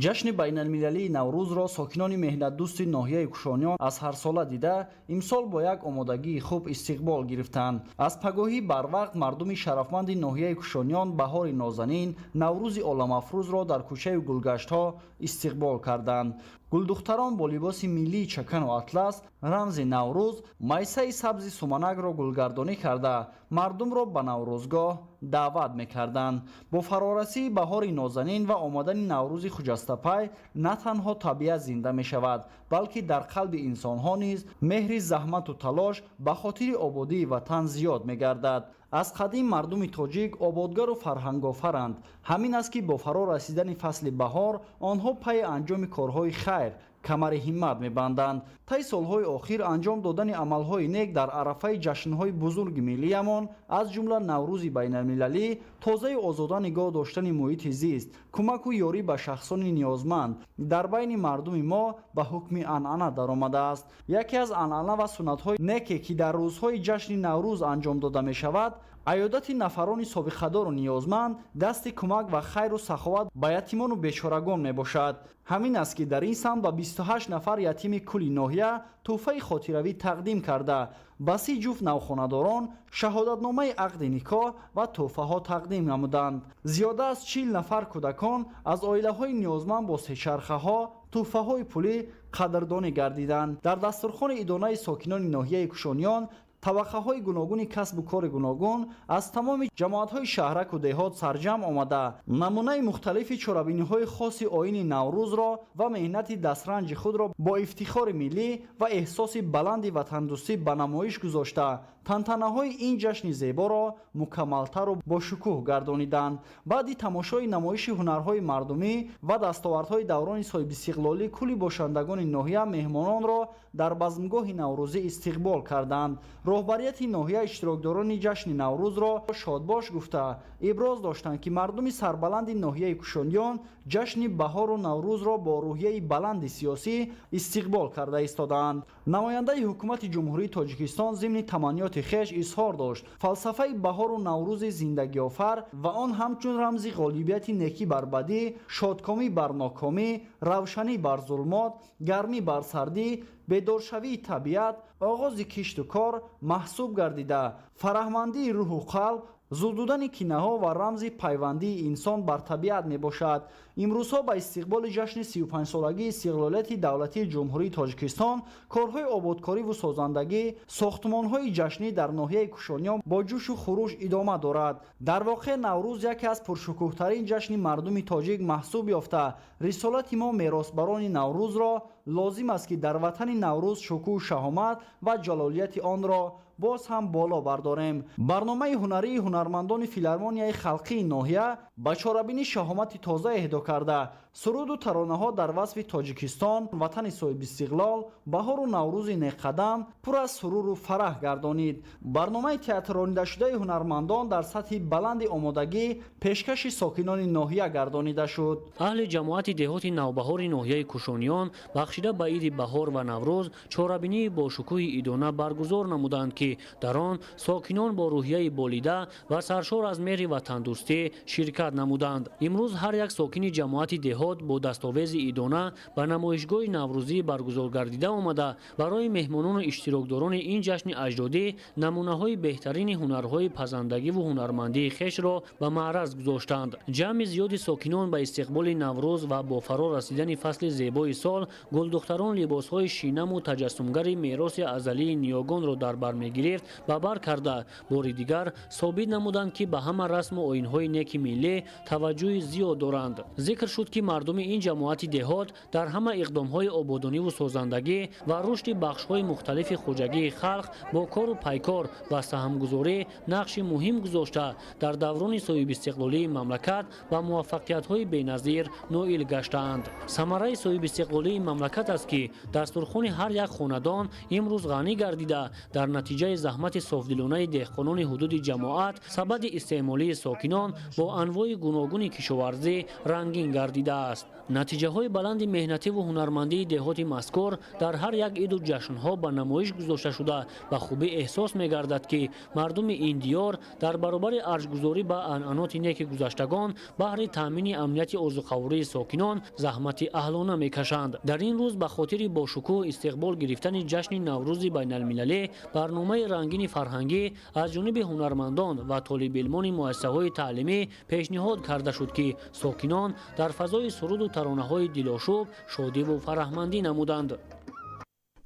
Ҷашни байналмилалии Наврӯзро сокинони меҳнатдӯсти ноҳияи Кушониён аз ҳарсола дида имсол бо як омодагии хуб истиқбол гирифтанд. Аз пагоҳӣ барвақт мардуми шарафманди ноҳияи Кушониён баҳори нозанин, Наврӯзи оламафрӯзро дар кӯчаю гулгаштҳо истиқбол карданд. Гулдухтарон бо либоси миллии чакану атлас, рамзи Наврӯз, майсаи сабзи суманакро гулгардонӣ карда, мардумро ба наврӯзгоҳ даъват мекарданд. Бо фарорасии баҳори нозанин ва омадани Наврӯзи хуҷастапай на танҳо табиат зинда мешавад, балки дар қалби инсонҳо низ меҳри заҳмату талош ба хотири ободии ватан зиёд мегардад. Аз қадим мардуми тоҷик ободгару фарҳангофаранд. Ҳамин аст, ки бо фаро расидани фасли баҳор онҳо пайи анҷоми корҳои хайр, Камари ҳиммат мебанданд. Таи солҳои охир анҷом додани амалҳои нек дар арафаи ҷашнҳои бузурги миллиямон, аз ҷумла Наврӯзи байналмилалӣ, тозаю озода нигоҳ доштани муҳити зист, кӯмаку ёрӣ ба шахсони ниёзманд дар байни мардуми мо ба ҳукми анъана даромадааст. Яке аз анъана ва суннатҳои неке, ки дар рӯзҳои ҷашни Наврӯз анҷом дода мешавад, аёдати нафарони собиқадору ниёзманд, дасти кӯмак ва хайру саховат ба ятимону бечорагон мебошад. Ҳамин аст, ки дар ин самт ба 28 нафар ятими кулли ноҳия тӯҳфаи хотиравӣ тақдим карда, ба 30 ҷуфт навхонадорон шаҳодатномаи ақди никоҳ ва тӯҳфаҳо тақдим намуданд. Зиёда аз 40 нафар кӯдакон аз оилаҳои ниёзманд бо сечархаҳо, тӯҳфаҳои пулӣ қадрдонӣ гардиданд. Дар дастурхони идонаи сокинони ноҳияи Кушониён табақаҳои гуногуни касбу кори гуногун аз тамоми ҷамоатҳои шаҳраку деҳот сарҷамъ омада, намунаи мухталифи чорабиниҳои хоси оини Наврӯзро ва меҳнати дастранҷи худро бо ифтихори миллӣ ва эҳсоси баланди ватандӯстӣ ба намоиш гузошта, тантанаҳои ин ҷашни зеборо мукаммалтару бошукӯҳ гардониданд. Баъди тамошои намоиши ҳунарҳои мардумӣ ва дастовардҳои даврони соҳибистиқлолӣ, кулли бошандагони ноҳия меҳмононро дар базмгоҳи наврӯзӣ истиқбол карданд. Роҳбарияти ноҳия иштирокдорони ҷашни Наврӯзро шодбош гуфта, иброз доштанд, ки мардуми сарбаланди ноҳияи Кушониён ҷашни баҳору Наврӯзро бо рӯҳияи баланди сиёсӣ истиқбол карда истодаанд. Намояндаи ҳукумати Ҷумҳурии Тоҷикистон зимни таманниёти хеш изҳор дошт: фалсафаи баҳору Наврӯзи зиндагиофар ва он ҳамчун рамзи ғолибияти некӣ бар бадӣ, шодкомӣ бар нокомӣ, равшанӣ бар зулмот, гармӣ бар сардӣ, бедоршавии табиат, оғози кишту кор маҳсуб гардида, фараҳмандии рӯҳу қалб, зудудани кинаҳо ва рамзи пайвандии инсон бар табиат мебошад. Имрӯзҳо ба истиқболи ҷашни 35-солагии истиқлолияти давлатии Ҷумҳурии Тоҷикистон корҳои ободкориву созандагӣ, сохтмонҳои ҷашнӣ дар ноҳияи Кушониён бо ҷӯшу хуруш идома дорад. Дар воқеъ, Наврӯз яке аз пуршукӯҳтарин ҷашни мардуми тоҷик маҳсуб ёфта, рисолати мо, меросбарони Наврӯзро, лозим аст, ки дар ватани Наврӯз шукӯҳу шаҳомат ва ҷалолияти онро боз ҳам боло бардорем. Барномаи ҳунарии ҳунармандони филармонияи халқии ноҳия ба чорабинӣ шаҳомати тоза эҳдо карда, суруду таронаҳо дар васфи Тоҷикистон, ватани соҳибистиқлол, баҳору Наврӯзи неққадам пур аз суруру фараҳ гардонид. Барномаи театронидашудаи ҳунармандон дар сатҳи баланди омодагӣ пешкаши сокинони ноҳия гардонида шуд. Аҳли ҷамоати деҳоти Навбаҳори ноҳияи Кушониён бахшида ба иди баҳор ва Наврӯз чорабинии бошукӯҳи идона баргузор намуданд, ки дар он сокинон бо рӯҳияи болида ва саршор аз меҳри ватандӯстӣ ширкат намуданд. Имрӯз ҳар як сокини ҷамоати деҳот бо дастовези идона ба намоишгоҳи наврӯзӣ баргузор гардида омада, барои меҳмонону иштирокдорони ин ҷашни аҷдодӣ намунаҳои беҳтарини ҳунарҳои пазандагиву ҳунармандии хешро ба маъраз гузоштанд. Ҷамъи зиёди сокинон ба истиқболи Наврӯз ва бо фаро расидани фасли зебои сол гулдухтарон либосҳои шинаму таҷассумгари мероси азалии ниёгонро дар бар мегирифт ба бар карда, бори дигар собит намуданд, ки ба ҳама расму оинҳои неки миллӣ таваҷҷӯҳи зиёд доранд. Зикр шуд, ки мардуми ин ҷамоати деҳот дар ҳама иқдомҳои ободониву созандагӣ ва рушди бахшҳои мухталифи хоҷагии халқ бо кору пайкор ва саҳмгузорӣ нақши муҳим гузошта, дар даврони соҳибистиқлолии мамлакат ба муваффақиятҳои беназир ноил гаштаанд. Самараи соҳибистиқлолии мамлакат аст, ки дастурхони ҳар як хонадон имрӯз ғанӣ гардида, дар натиҷаи заҳмати софдилонаи деҳқонони ҳудуди ҷамоат сабади истеъмолии сокинон бо анвои гуногуни кишоварзӣ рангин гардидааст. Натиҷаҳои баланди меҳнативу ҳунармандии деҳоти мазкур дар ҳар як иду ҷашнҳо ба намоиш гузошта шуда, ба хубӣ эҳсос мегардад, ки мардуми ин диёр дар баробари арҷгузорӣ ба анъаноти неки гузаштагон баҳри таъмини амнияти озуқавории сокинон заҳмати аҳлона мекашанд. Дар ин рӯз ба хотири бошукӯҳ истиқбол гирифтани ҷашни Наврӯзи байналмилалӣ барномаи рангини фарҳангӣ аз ҷониби ҳунармандон ва толибилмони муассисаҳои таълимӣ пешниҳод карда шуд, ки сокинон дар фазои суруду таронаҳои дилошуб шодиву фараҳмандӣ намуданд.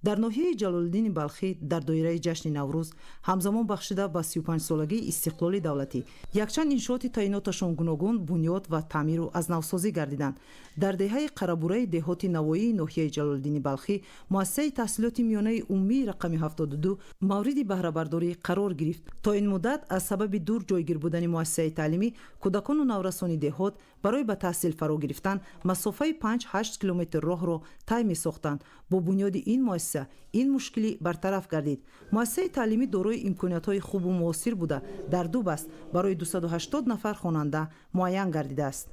Дар ноҳияи Ҷалолиддини Балхӣ дар доираи ҷашни Наврӯз, ҳамзамон бахшида ба 35-солагии истиқлоли давлатӣ, якчанд иншооти таъиноташон гуногун бунёд ва таъмиру аз навсозӣ гардиданд. Дар деҳаи Қарабураи деҳоти Навоии ноҳияи Ҷалолиддини Балхӣ муассисаи таҳсилоти миёнаи умумии рақами 72 мавриди баҳрабардорӣ қарор гирифт. То ин муддат аз сабаби дур ҷойгир будани муассисаи таълимӣ кӯдакону наврасони деҳот барои ба таҳсил фаро гирифтан масофаи 5-8 километр роҳро тай месохтанд. Бо бунёди ин муассиса ин мушкилӣ бартараф гардид. Муассисаи таълимӣ дорои имкониятҳои хубу муосир буда, дар ду баст барои 280 нафар хонанда муайян гардидааст.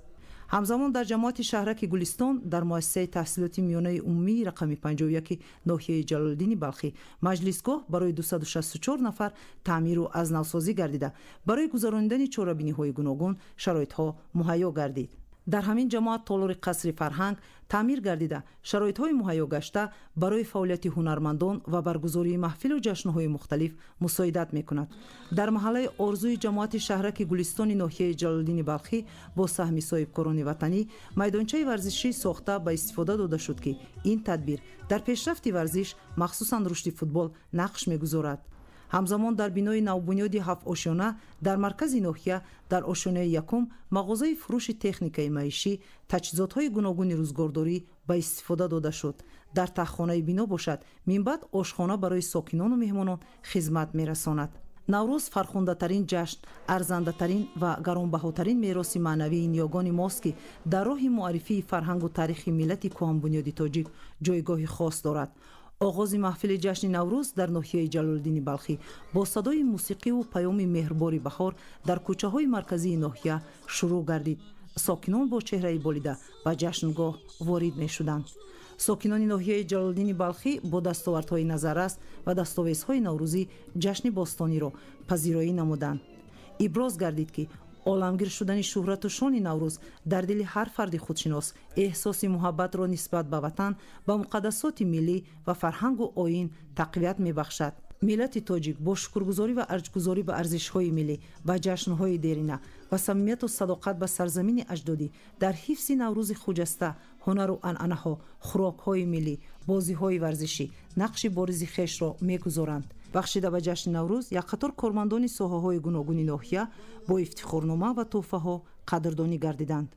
Ҳамзамон дар ҷамоати шаҳраки Гулистон дар муассисаи таҳсилоти миёнаи умумии рақами 51 ноҳияи Ҷалолиддини Балхӣ маҷлисгоҳ барои 264 нафар таъмиру аз навсозӣ гардида, барои гузаронидани чорабиниҳои гуногун шароитҳо муҳайё гардид. Дар ҳамин ҷамоат толори қасри фарҳанг таъмир гардида, шароитҳои муҳайё гашта барои фаъолияти ҳунармандон ва баргузории маҳфилу ҷашнҳои мухталиф мусоидат мекунад. Дар маҳаллаи Орзуи ҷамоати шаҳраки Гулистони ноҳияи Ҷалолиддини Балхӣ бо саҳми соҳибкорони ватанӣ майдончаи варзишӣ сохта ба истифода дода шуд, ки ин тадбир дар пешрафти варзиш, махсусан рушди футбол, нақш мегузорад. Ҳамзамон дар бинои навбунёди ҳафтошёна дар маркази ноҳия дар ошёнаи якум мағозаи фурӯши техникаи маишӣ, таҷҳизотҳои гуногуни рӯзгордорӣ ба истифода дода шуд. Дар таҳхонаи бино бошад, минбаъд ошхона барои сокинону меҳмонон хизмат мерасонад. Наврӯз фархундатарин ҷашн, арзандатарин ва гаронбаҳотарин мероси маънавии ниёгони мост, ки дар роҳи муаррифии фарҳангу таърихи миллати кӯҳанбунёди тоҷик ҷойгоҳи хос дорад. Оғози маҳфили ҷашни Наврӯз дар ноҳияи Ҷалолиддини Балхӣ бо садои мусиқиву паёми меҳрбори баҳор дар кӯчаҳои марказии ноҳия шурӯъ гардид. Сокинон бо чеҳраи болида ба ҷашнгоҳ ворид мешуданд. Сокинони ноҳияи Ҷалолиддини Балхӣ бо дастовардҳои назаррас ва дастовезҳои наврӯзӣ ҷашни бостониро пазироӣ намуданд. Иброз гардид, ки оламгир шудани шӯҳрату шони Наврӯз дар дили ҳар фарди худшинос эҳсоси муҳаббатро нисбат ба ватан, ба муқаддасоти миллӣ ва фарҳангу оин тақвият мебахшад. Миллати тоҷик бо шукргузорӣ ва арҷгузорӣ ба арзишҳои миллӣ ва ҷашнҳои дерина ва самимияту садоқат ба сарзамини аҷдодӣ дар ҳифзи Наврӯзи хуҷаста, ҳунару анъанаҳо, хӯрокҳои миллӣ, бозиҳои варзишӣ нақши боризи хешро мегузоранд. Бахшида ба ҷашни Наврӯз як қатор кормандони соҳаҳои гуногуни ноҳия бо ифтихорнома ва тӯҳфаҳо қадрдонӣ гардиданд.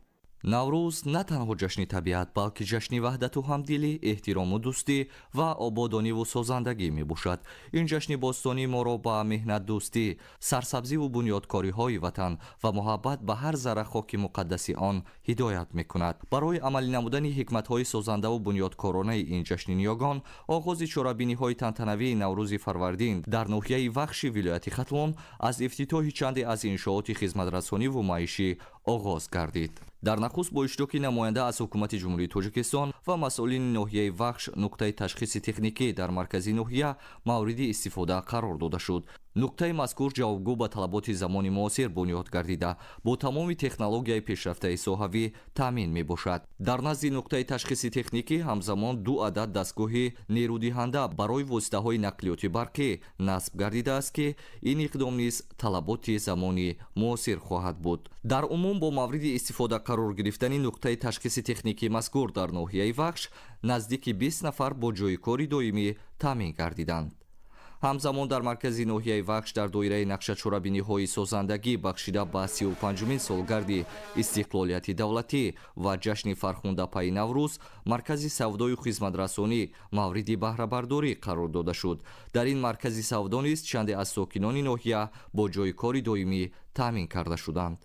Наврӯз на танҳо ҷашни табиат, балки ҷашни ваҳдату ҳамдилӣ, эҳтирому дӯстӣ ва ободониву созандагӣ мебошад. Ин ҷашни бостонӣ моро ба меҳнатдӯстӣ, сарсабзиву бунёдкориҳои ватан ва муҳаббат ба ҳар зарра хоки муқаддаси он ҳидоят мекунад. Барои амалӣ намудани ҳикматҳои созандаву бунёдкоронаи ин ҷашни ниёгон, оғози чорабиниҳои тантанавии Наврӯзи Фарвардин дар ноҳияи Вахши вилояти Хатлон аз ифтитоҳи чанде аз иншооти хизматрасониву маишӣ оғоз гардид. Дар нахуст бо иштироки намоянда аз ҳукумати Ҷумҳурии Тоҷикистон ва масъулини ноҳияи Вахш нуқтаи ташхиси техникӣ дар маркази ноҳия мавриди истифода қарор дода шуд. Нуқтаи мазкур ҷавобгӯ ба талаботи замони муосир бунёд гардида, бо тамоми технологияи пешрафтаи соҳавӣ таъмин мебошад. Дар назди нуқтаи ташхиси техникӣ ҳамзамон ду адад дастгоҳи нерӯдиҳанда барои воситаҳои нақлиёти барқӣ насб гардидааст, ки ин иқдом низ талаботи замони муосир хоҳад буд. Дар умум бо мавриди истифода қарор гирифтани нуқтаи ташхиси техникии мазкур дар ноҳияи Вахш наздики 20 нафар бо ҷойи кори доимӣ таъмин гардиданд. Ҳамзамон дар маркази ноҳияи Вахш дар доираи нақшачорабиниҳои созандагӣ бахшида ба 35-умин солгарди истиқлолияти давлатӣ ва ҷашни фархундапайи Наврӯз маркази савдою хизматрасонӣ мавриди баҳрабардорӣ қарор дода шуд. Дар ин маркази савдо низ чанде аз сокинони ноҳия бо ҷойи кори доимӣ таъмин карда шуданд.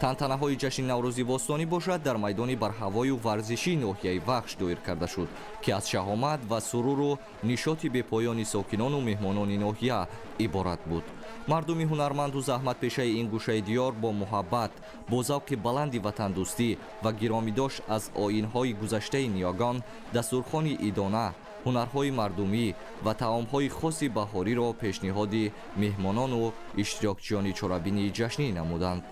Тантанаҳои ҷашни Наврӯзи бостонӣ бошад, дар майдони барҳавою варзишии ноҳияи Вахш доир карда шуд, ки аз шаҳомат ва суруру нишоти бепоёни сокинону меҳмонони ноҳия иборат буд. Мардуми ҳунарманду заҳматпешаи ин гӯшаи диёр бо муҳаббат, бо завқи баланди ватандӯстӣ ва гиромидошт аз оинҳои гузаштаи ниёгон дастурхони идона, ҳунарҳои мардумӣ ва таомҳои хоси баҳориро пешниҳоди меҳмонону иштирокчиёни чорабинии ҷашнӣ намуданд.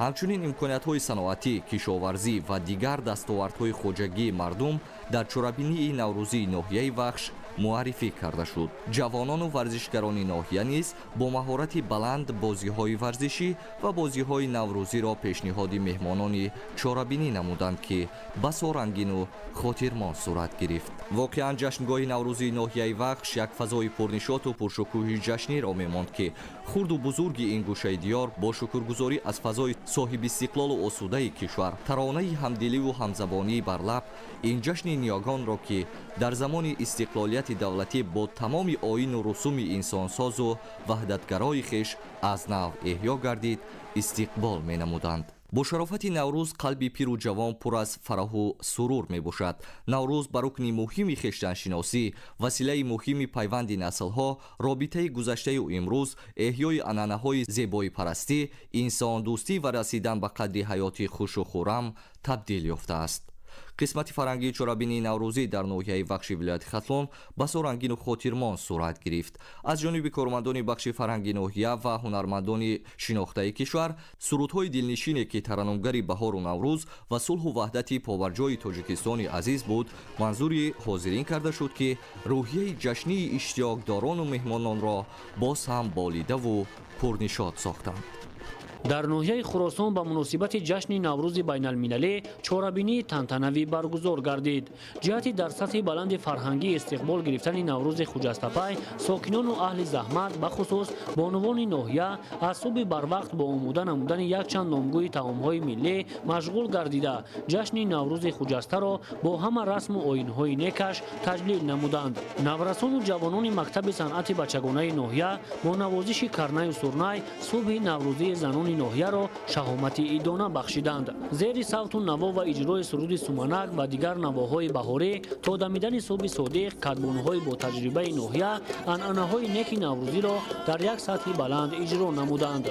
Ҳамчунин имкониятҳои саноатӣ, кишоварзӣ ва дигар дастовардҳои хоҷагии мардум дар чорабинии наврӯзии ноҳияи Вахш муаррифӣ карда шуд. Ҷавонону варзишгарони ноҳия низ бо маҳорати баланд бозиҳои варзишӣ ва бозиҳои наврӯзиро пешниҳоди меҳмонони чорабинӣ намуданд, ки басо рангину хотирмон сурат гирифт. Воқеан, ҷашнгоҳи наврӯзии ноҳияи Вахш як фазои пурнишоту пуршукӯҳи ҷашниро мемонд, ки хурду бузурги ин гӯшаи диёр бо шукргузорӣ аз фазои соҳибистиқлолу осудаи кишвар, таронаи ҳамдиливу ҳамзабонӣ бар лаб, ин ҷашни ниёгонро, ки дар замони истиқлолияти давлатӣ бо тамоми оину русуми инсонсозу ваҳдатгарои хеш аз нав эҳё гардид, истиқбол менамуданд. Бо шарофати Наврӯз қалби пиру ҷавон пур аз фараҳу сурур мебошад. Наврӯз ба рукни муҳими хештаншиносӣ, василаи муҳими пайванди наслҳо, робитаи гузаштаю имрӯз, эҳёи анъанаҳои зебоипарастӣ, инсондӯстӣ ва расидан ба қадри ҳаёти хушу хуррам табдил ёфтааст. Қисмати фарҳангии чорабинии наврӯзӣ дар ноҳияи Вахши вилояти Хатлон басо рангину хотирмон сурат гирифт. Аз ҷониби кормандони бахши фарҳанги ноҳия ва ҳунармандони шинохтаи кишвар сурудҳои дилнишине, ки тараннумгари баҳору Наврӯз ва сулҳу ваҳдати побарҷои Тоҷикистони азиз буд, манзури ҳозирин карда шуд, ки рӯҳияи ҷашнии иштиёкдорону меҳмононро боз ҳам болидаву пурнишот сохтанд. Дар ноҳияи Хуросон ба муносибати ҷашни Наврӯзи байналмилалӣ чорабинии тантанавӣ баргузор гардид. Ҷиҳати дар сатҳи баланди фарҳангӣ истиқбол гирифтани Наврӯзи хуҷастапай, сокинону аҳли заҳмат, бахусус бонувони ноҳия, аз субҳи барвақт бо омода намудани якчанд номгӯи таомҳои миллӣ машғул гардида, ҷашни Наврӯзи хуҷастаро бо ҳама расму оинҳои некаш таҷлил намуданд. Наврасону ҷавонони мактаби санъати бачагонаи ноҳия бо навозиши карнаю сурнай субҳи наврӯзии занони ноҳияро шаҳомати идона бахшиданд. Зери савту наво ва иҷрои суруди суманак ва дигар навоҳои баҳорӣ то дамидани субҳи содиқ кадбонуҳои бо таҷрибаи ноҳия анъанаҳои неки наврӯзиро дар як сатҳи баланд иҷро намуданд.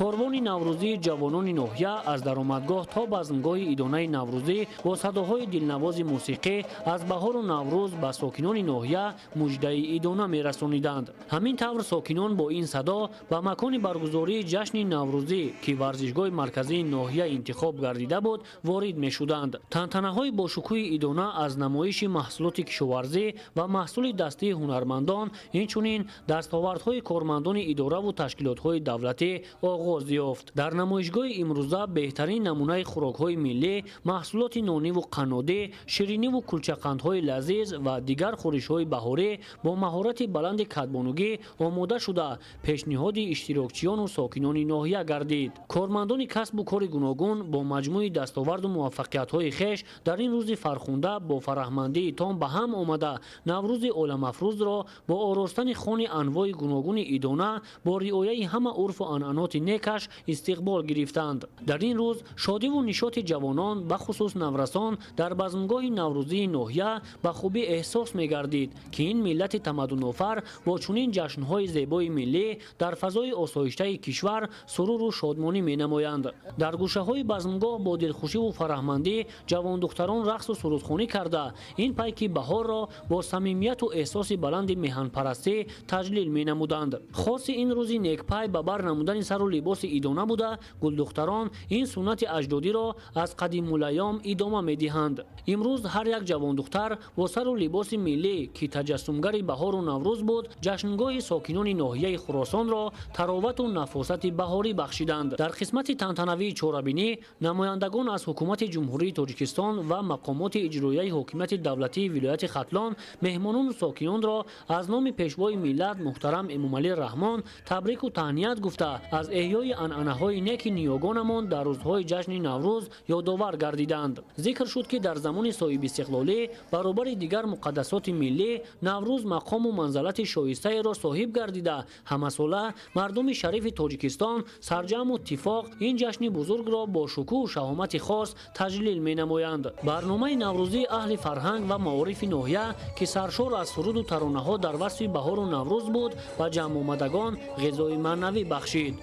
Корвони наврӯзии ҷавонони ноҳия аз даромадгоҳ то базмгоҳи идонаи наврӯзӣ бо садоҳои дилнавози мусиқӣ аз баҳору Наврӯз ба сокинони ноҳия муждаи идона мерасониданд. Ҳамин тавр, сокинон бо ин садо ба макони баргузории ҷашни наврӯзӣ, ки варзишгоҳи марказии ноҳия интихоб гардида буд, ворид мешуданд. Тантанаҳои бошукӯҳи идона аз намоиши маҳсулоти кишоварзӣ ва маҳсули дастии ҳунармандон, инчунин дастовардҳои кормандони идораву ташкилотҳои давлатӣ оғоз ёфт. Дар намоишгоҳи имрӯза беҳтарин намунаи хӯрокҳои миллӣ, маҳсулоти нониву қаннодӣ, шириниву кулчақандҳои лазиз ва дигар хӯришҳои баҳорӣ бо маҳорати баланди кадбонугӣ омода шуда, пешниҳоди иштирокчиёну сокинони ноҳия гардид. Кормандони касбу кори гуногун бо маҷмӯи дастоварду муваффақиятҳои хеш дар ин рӯзи фархунда бо фараҳмандии том ба ҳам омада, Наврӯзи оламафрӯзро бо оростани хони анвои гуногуни идона бо риояи ҳама урфу анъаноти некаш истиқбол гирифтанд. Дар ин рӯз шодиву нишоти ҷавонон, бахусус наврасон, дар базмгоҳи наврӯзии ноҳия ба хубӣ эҳсос мегардид, ки ин миллати тамаддунофар бо чунин ҷашнҳои зебои миллӣ дар фазои осоиштаи кишвар суруру шодмонӣ менамоянд. Дар гӯшаҳои базмгоҳ бо дилхушиву фараҳмандӣ ҷавондухтарон рақсу сурудхонӣ карда, ин пайки баҳорро бо самимияту эҳсоси баланди меҳанпарастӣ таҷлил менамуданд. Хоси ин рӯзи некпай ба бар намудани сару либоси идона буда, гулдухтарон ин суннати аҷдодиро аз қадимулайём идома медиҳанд. Имрӯз ҳар як ҷавондухтар бо сару либоси миллӣ, ки таҷассумгари баҳору Наврӯз буд, ҷашнгоҳи сокинони ноҳияи Хуросонро таровату нафосати баҳорӣ бахшиданд. Дар қисмати тантанавии чорабинӣ намояндагон аз ҳукумати Ҷумҳурии Тоҷикистон ва мақомоти иҷроияи ҳокимияти давлатии вилояти Хатлон меҳмонону сокинонро аз номи пешвои миллат муҳтарам Эмомалӣ Раҳмон табрику таҳният гуфта, аз эҳёи анъанаҳои неки ниёгонамон дар рӯзҳои ҷашни Наврӯз ёдовар гардиданд. Зикр шуд, ки дар замони соҳибистиқлолӣ баробари дигар муқаддасоти миллӣ Наврӯз мақому манзалати шоистаеро соҳиб гардида, ҳамасола мардуми шарифи Тоҷикистон сарҷамъу иттифоқ ин ҷашни бузургро бо шукӯҳу шаҳомати хос таҷлил менамоянд. Барномаи наврӯзии аҳли фарҳанг ва маорифи ноҳия, ки саршор аз суруду таронаҳо дар васфи баҳору Наврӯз буд, ба ҷамъомадагон ғизои маънавӣ бахшид.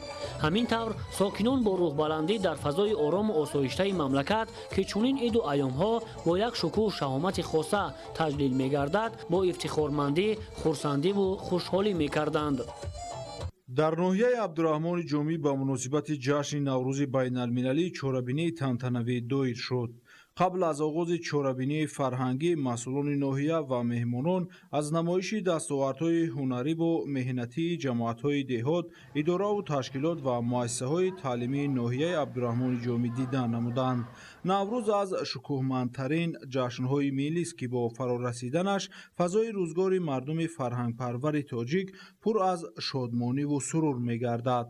Ҳамин тавр, сокинон бо рӯҳбаландӣ дар фазои орому осоиштаи мамлакат, ки чунин иду айёмҳо бо як шукӯҳу шаҳомати хоса таҷлил мегардад, бо ифтихормандӣ, хурсандиву хушҳолӣ мекарданд. Дар ноҳияи Абдураҳмони Ҷомӣ ба муносибати ҷашни Наврӯзи байналмилалӣ чорабинии тантанавӣ доир шуд. Қабл аз оғози чорабинии фарҳангӣ масъулони ноҳия ва меҳмонон аз намоиши дастовардҳои ҳунариву меҳнатии ҷамоатҳои деҳот, идораву ташкилот ва муассисаҳои таълимии ноҳияи Абдураҳмони Ҷомӣ дидан намуданд. Наврӯз аз шукӯҳмандтарин ҷашнҳои миллист, ки бо фарорасиданаш фазои рӯзгори мардуми фарҳангпарвари тоҷик пур аз шодмониву сурур мегардад.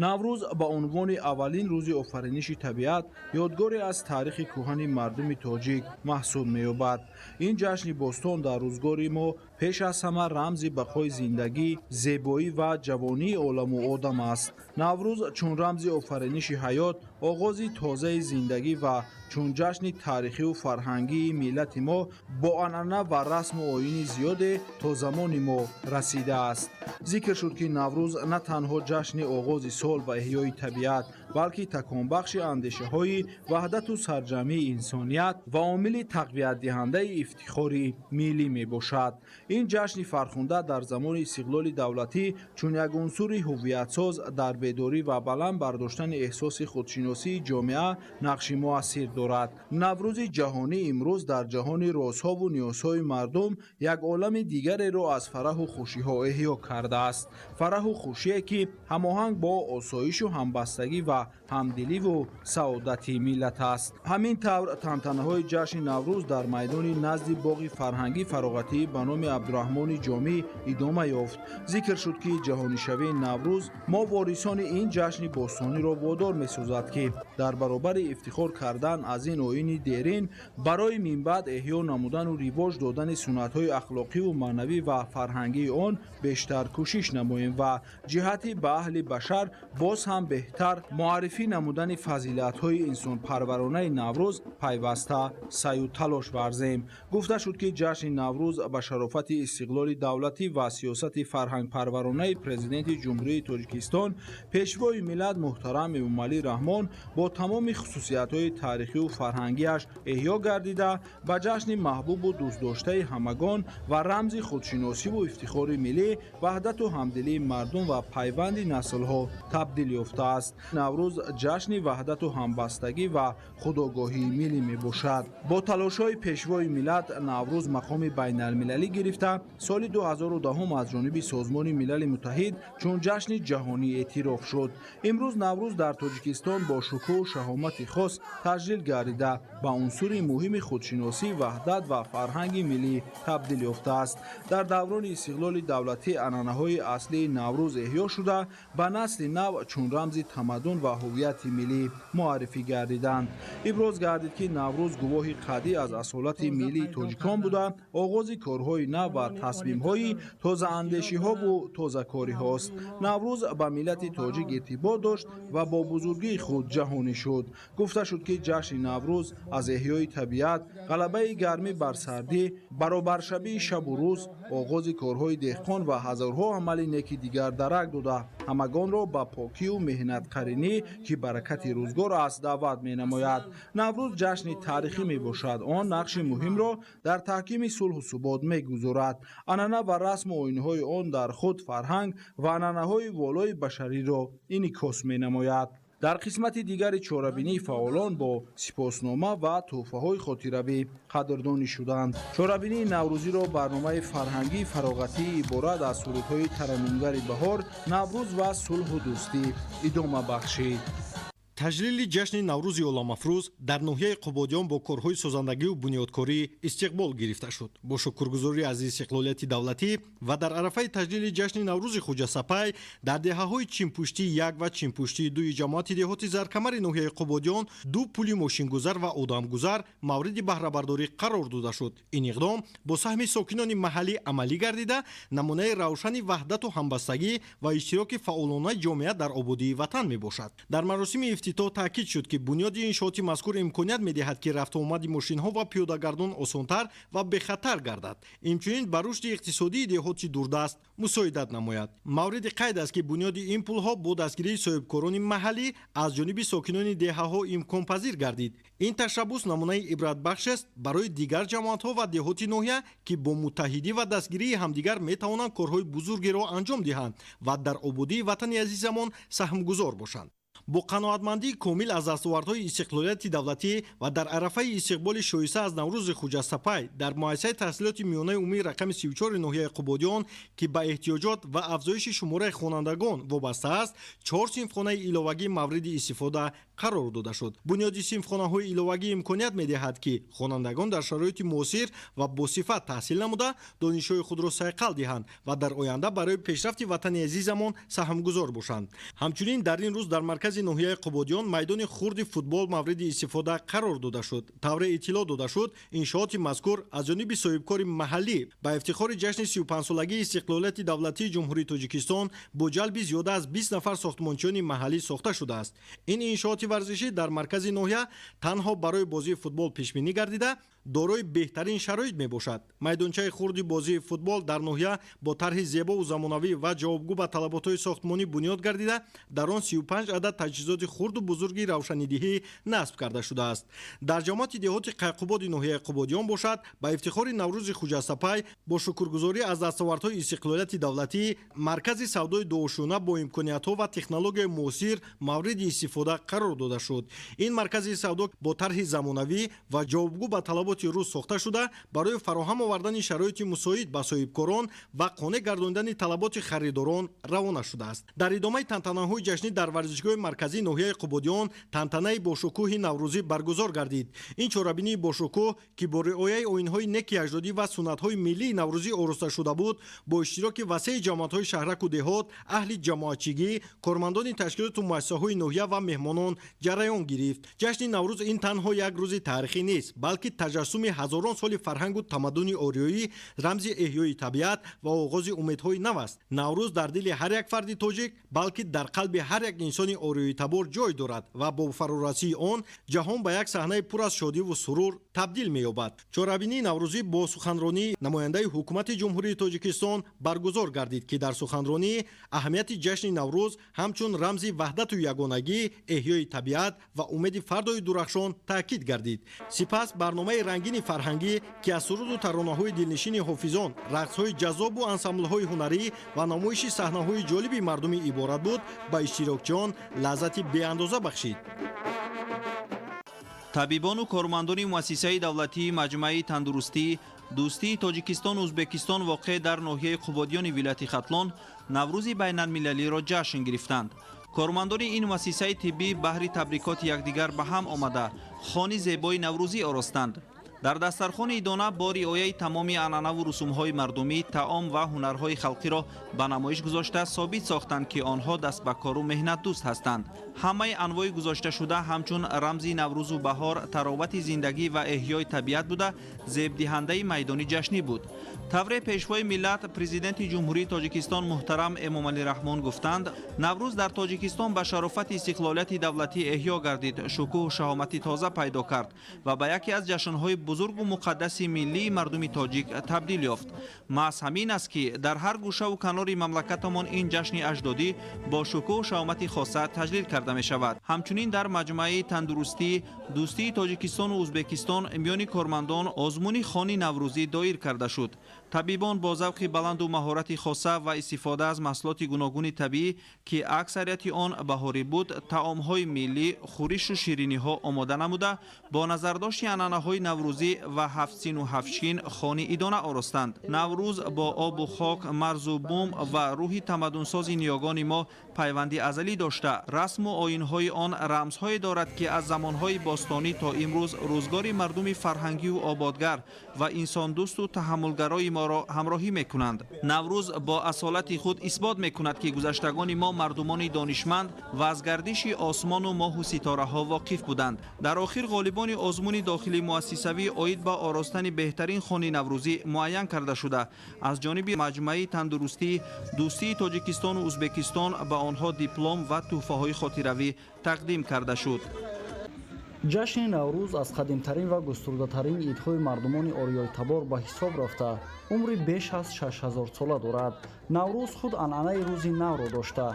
Наврӯз ба унвони аввалин рӯзи офариниши табиат ёдгоре аз таърихи кӯҳани мардуми тоҷик маҳсуб меёбад. Ин ҷашни бостон дар рӯзгори мо пеш аз ҳама рамзи бақои зиндагӣ, зебоӣ ва ҷавонии оламу одам аст. Наврӯз чун рамзи офариниши ҳаёт, оғози тозаи зиндагӣ ва чун ҷашни таърихиву фарҳангии миллати мо бо анъана ва расму оини зиёде то замони мо расидааст. Зикр шуд, ки Наврӯз на танҳо ҷашни оғози сол ва эҳёи табиат, балки таконбахши андешаҳои ваҳдату сарҷамъии инсоният ва омили тақвиятдиҳандаи ифтихори миллӣ мебошад. Ин ҷашни фархунда дар замони истиқлоли давлатӣ чун як унсури ҳуввиятсоз дар бедорӣ ва баланд бардоштани эҳсоси худшиносии ҷомеа нақши муассир дорад. Наврӯзи ҷаҳонӣ имрӯз дар ҷаҳони розҳову ниёзҳои мардум як олами дигареро аз фараҳу хушиҳо эҳё кардааст. Фараҳу хушие, ки ҳамоҳанг бо осоишу ҳамбастагӣ ва ҳамдиливу саодати миллат аст. Ҳамин тавр тантанаҳои ҷашни Наврӯз дар майдони назди боғи фарҳангӣ фароғатӣ ба номи Абдураҳмони Ҷомӣ идома ёфт. Зикр шуд, ки ҷаҳонишавии Наврӯз мо ворисони ин ҷашни бостониро водор месозад, ки дар баробари ифтихор кардан аз ин оини дерин барои минбаъд эҳё намудану ривоҷ додани суннатҳои ахлоқиву маънавӣ ва фарҳангии он бештар кӯшиш намоем ва ҷиҳати ба аҳли башар боз ҳам беҳтар муаррифӣ намудани фазилатҳои инсонпарваронаи Наврӯз пайваста саъю талош варзем. Гуфта шуд, ки ҷашни Наврӯз ба шарофати истиқлоли давлатӣ ва сиёсати фарҳангпарваронаи Президенти Ҷумҳурии Тоҷикистон, Пешвои миллат муҳтарам Эмомалӣ Раҳмон бо тамоми хусусиятҳои таърихиву фарҳангиаш эҳё гардида, ба ҷашни маҳбубу дӯстдоштаи ҳамагон ва рамзи худшиносиву ифтихори миллӣ, ваҳдату ҳамдилии мардум ва пайванди наслҳо табдил ёфтааст. Наврӯз ҷашни ваҳдату ҳамбастагӣ ва худогоҳии миллӣ мебошад. Бо талошҳои Пешвои миллат Наврӯз мақоми байналмилалӣ гирифта, соли 2010 аз ҷониби Созмони Милали Муттаҳид чун ҷашни ҷаҳонӣ эътироф шуд. Имрӯз Наврӯз дар Тоҷикистон бо шукӯҳу шаҳомати хос таҷлил гардида, ба унсури муҳими худшиносӣ, ваҳдат ва фарҳанги миллӣ табдил ёфтааст. Дар даврони истиқлоли давлатӣ анъанаҳои аслии Наврӯз эҳё шуда, ба насли нав чун рамзи тамаддун ва ҳуввияти миллӣ муаррифӣ гардиданд. Иброз гардид, ки Наврӯз гувоҳи қадӣ аз асолати миллии тоҷикон буда, оғози корҳои нав ва тасмимҳои тозаандешиҳову тозакориҳост. Наврӯз ба миллати тоҷик иртибот дошт ва бо бузургии худ ҷаҳонӣ шуд. Гуфта шуд, ки ҷашни Наврӯз аз эҳёи табиат, ғалабаи гармӣ бар сардӣ, баробаршавии шабу рӯз, оғози корҳои деҳқон ва ҳазорҳо амали неки дигар дарак дода, ҳамагонро ба покию меҳнатқаринӣ, ки баракати рӯзгор аст, даъват менамояд. Наврӯз ҷашни таърихӣ мебошад. Он нақши муҳимро дар таҳкими сулҳу субот мегузорад. Анъана ва расму оинҳои он дар худ фарҳанг ва анъанаҳои волои башариро инъикос менамояд. Дар қисмати дигари чорабинии фаъолон бо сипоснома ва тӯҳфаҳои хотиравӣ қадрдонӣ шуданд. Чорабинии наврӯзиро барномаи фарҳангии фароғатӣ иборат аз сурудҳои тараннумгари баҳор, Наврӯз ва сулҳу дӯстӣ идома бахшид. Таҷлили ҷашни Наврӯзи оламафрӯз дар ноҳияи Қубодиён бо корҳои созандагиву бунёдкорӣ истиқбол гирифта шуд. Бо шукргузорӣ аз истиқлолияти давлатӣ ва дар арафаи таҷлили ҷашни Наврӯзи Хуҷасапай дар деҳаҳои Чимпуштии 1 ва Чимпуштии 2 ҷамоати деҳоти Заркамари ноҳияи Қубодиён ду пули мошингузар ва одамгузар мавриди баҳрабардорӣ қарор дода шуд. Ин иқдом бо саҳми сокинони маҳаллӣ амалӣ гардида, намунаи равшани ваҳдату ҳамбастагӣ ва иштироки фаъолонаи ҷомеа дар ободии ватан мебошад. Дар маросими ифтитоҳ таъкид шуд, ки бунёди иншооти мазкур имконият медиҳад, ки рафтуомади мошинҳо ва пиёдагардон осонтар ва бехатар гардад, инчунин ба рушди иқтисодии деҳоти дурдаст мусоидат намояд. Мавриди қайд аст, ки бунёди ин пулҳо бо дастгирии соҳибкорони маҳаллӣ аз ҷониби сокинони деҳаҳо имконпазир гардид. Ин ташаббус намунаи ибратбахш аст барои дигар ҷамоатҳо ва деҳоти ноҳия, ки бо муттаҳидӣ ва дастгирии ҳамдигар метавонанд корҳои бузургеро анҷом диҳанд ва дар ободии ватани азизамон саҳмгузор бошанд. Бо қаноатмандии комил аз дастовардҳои истиқлолияти давлатӣ ва дар арафаи истиқболи шоиста аз Наврӯзи хуҷастапай дар муассисаи таҳсилоти миёнаи умумии рақами 34 ноҳияи Қубодиён, ки ба эҳтиёҷот ва афзоиши шумораи хонандагон вобаста аст, 4 синфхонаи иловагӣ мавриди истифода қарор дода шуд. Бунёди синфхонаҳои иловагӣ имконият медиҳад, ки хонандагон дар шароити муосир ва босифат таҳсил намуда, донишҳои худро сайқал диҳанд ва дар оянда барои пешрафти ватани азизамон саҳмгузор бошанд. Ҳамчунин дар ин рӯз дар маркази ноҳияи Қубодиён майдони хурди футбол мавриди истифода қарор дода шуд. Тавре иттилоъ дода шуд, иншооти мазкур аз ҷониби соҳибкори маҳаллӣ ба ифтихори ҷашни 35-солагии истиқлолияти давлатии Ҷумҳурии Тоҷикистон бо ҷалби зиёда аз 20 нафар сохтмончиёни маҳаллӣ сохта шудааст. Ин иншооти варзишӣ дар маркази ноҳия танҳо барои бозии футбол пешбинӣ гардида, дорои беҳтарин шароит мебошад. Майдончаи хурди бозии футбол дар ноҳия бо тарҳи зебову замонавӣ ва ҷавобгӯ ба талаботҳои сохтмонӣ бунёд гардида, дар он 35 адад таҷҳизоти хурду бузурги равшанидиҳӣ насб карда шудааст. Дар ҷамоати деҳоти Қайқубоди ноҳияи Қубодиён бошад, ба ифтихори Наврӯзи хуҷастапай бо шукргузорӣ аз дастовардҳои истиқлолияти давлатӣ маркази савдои дуошӯна бо имкониятҳо ва технологияи муосир мавриди истифода қарор дода шуд. Ин маркази савдо бо тарҳи замонавӣ ва ҷавобгӯ ба талаботи рӯз сохта шуда, барои фароҳам овардани шароити мусоид ба соҳибкорон ва қонеъ гардондани талаботи харидорон равона шудааст. Дар идомаи тантанаҳои ҷашнӣ дар варзишгоҳи марказии ноҳияи Қубодиён тантанаи бошукӯҳи наврӯзӣ баргузор гардид. Ин чорабинии бошукӯҳ, ки бо риояи оинҳои неки аҷдодӣ ва суннатҳои миллии наврӯзӣ ороста шуда буд, бо иштироки васеи ҷамоатҳои шаҳраку деҳот, аҳли ҷамоатчигӣ, кормандони ташкилоту муассисаҳои ноҳия ва меҳмонон ҷараён гирифт. Ҷашни Наврӯз ин танҳо як рӯзи таърихӣ нест, балки таҷассуми ҳазорон соли фарҳангу тамаддуни ориёӣ, рамзи эҳёи табиат ва оғози умедҳои нав аст. Наврӯз дар дили ҳар як фарди тоҷик, балки дар қалби ҳар як инсони ориёитабор ҷой дорад ва бо фарорасии он ҷаҳон ба як саҳнаи пур аз шодиву сурур табдил меёбад. Чорабинии наврӯзӣ бо суханронии намояндаи ҳукумати Ҷумҳурии Тоҷикистон баргузор гардид, ки дар суханронӣ аҳамияти ҷашни Наврӯз ҳамчун рамзи ваҳдату ягонагӣ, эҳёи табиат ва умеди фардои дурахшон таъкид гардид. Сипас барномаи рангини фарҳангӣ, ки аз суруду таронаҳои дилнишини ҳофизон, рақсҳои ҷаззобу ансамблҳои ҳунарӣ ва намоиши саҳнаҳои ҷолиби мардумӣ иборат буд, ба иштирокчиён лаззати беандоза бахшид. Табибону кормандони муассисаи давлатии маҷмӯаи тандурустӣ дӯстии Тоҷикистону Ӯзбекистон воқеъ дар ноҳияи Қубодиёни вилояти Хатлон Наврӯзи байналмилалиро ҷашн гирифтанд. Кормандони ин муассисаи тиббӣ баҳри табрикоти якдигар ба ҳам омада, хони зебои наврӯзӣ оростанд. Дар дастархони идона бо риояи тамоми анъанаву русумҳои мардумӣ таом ва ҳунарҳои халқиро ба намоиш гузошта собит сохтанд, ки онҳо даст ба кору меҳнатдӯст ҳастанд. Ҳамаи анвои гузошташуда ҳамчун рамзи наврӯзу баҳор, таровати зиндагӣ ва эҳёи табиат буда, зебдиҳандаи майдони ҷашнӣ буд. Тавре пешвои миллат, президенти Ҷумҳурии Тоҷикистон муҳтарам Эмомалӣ Раҳмон гуфтанд, Наврӯз дар Тоҷикистон ба шарофати истиқлолияти давлатӣ эҳё гардид, шукӯҳу шаҳомати тоза пайдо кард ва ба яке аз ҷашнҳои бузургу муқаддаси миллии мардуми тоҷик табдил ёфт. Маҳз ҳамин аст, ки дар ҳар гӯшаву канори мамлакатамон ин ҷашни аҷдодӣ бо шукӯҳу шаҳомати хоса таҷлил карда мешавад. Ҳамчунин дар маҷмӯаи тандурустӣ дӯстии Тоҷикистону Ӯзбекистон миёни кормандон озмуни хони наврӯзӣ доир карда шуд. Табибон бо завқи баланду маҳорати хоса ва истифода аз маҳсулоти гуногуни табиӣ, ки аксарияти он баҳорӣ буд, таомҳои миллӣ, хӯришу шириниҳо омода намуда, бо назардошти анъанаҳои наврӯзӣ ва ҳафтсину ҳафтшин хони идона оростанд. Наврӯз бо обу хок, марзу бум ва рӯҳи тамаддунсози ниёгони мо пайванди азалӣ дошта, расму оинҳои он рамзҳое дорад, ки аз замонҳои бостонӣ то имрӯз рӯзгори мардуми фарҳангию ободгар ва инсондӯсту таҳаммулгарои моро моро ҳамроҳӣ мекунанд. Наврӯз бо асолати худ исбот мекунад, ки гузаштагони мо мардумони донишманд ва аз гардиши осмону моҳу ситораҳо воқиф буданд. Дар охир ғолибони озмуни дохили муассисавӣ оид ба оростани беҳтарин хони наврӯзӣ муайян карда шуда, аз ҷониби маҷмӯаи тандурустӣ дӯстии Тоҷикистону Ӯзбекистон ба онҳо диплом ва тӯҳфаҳои хотиравӣ тақдим карда шуд. Ҷашни Наврӯз аз қадимтарин ва густурдатарин идҳои мардумони ориёйтабор ба ҳисоб рафта, умри беш аз 6000 сола дорад. Наврӯз худ анъанаи рӯзи навро дошта,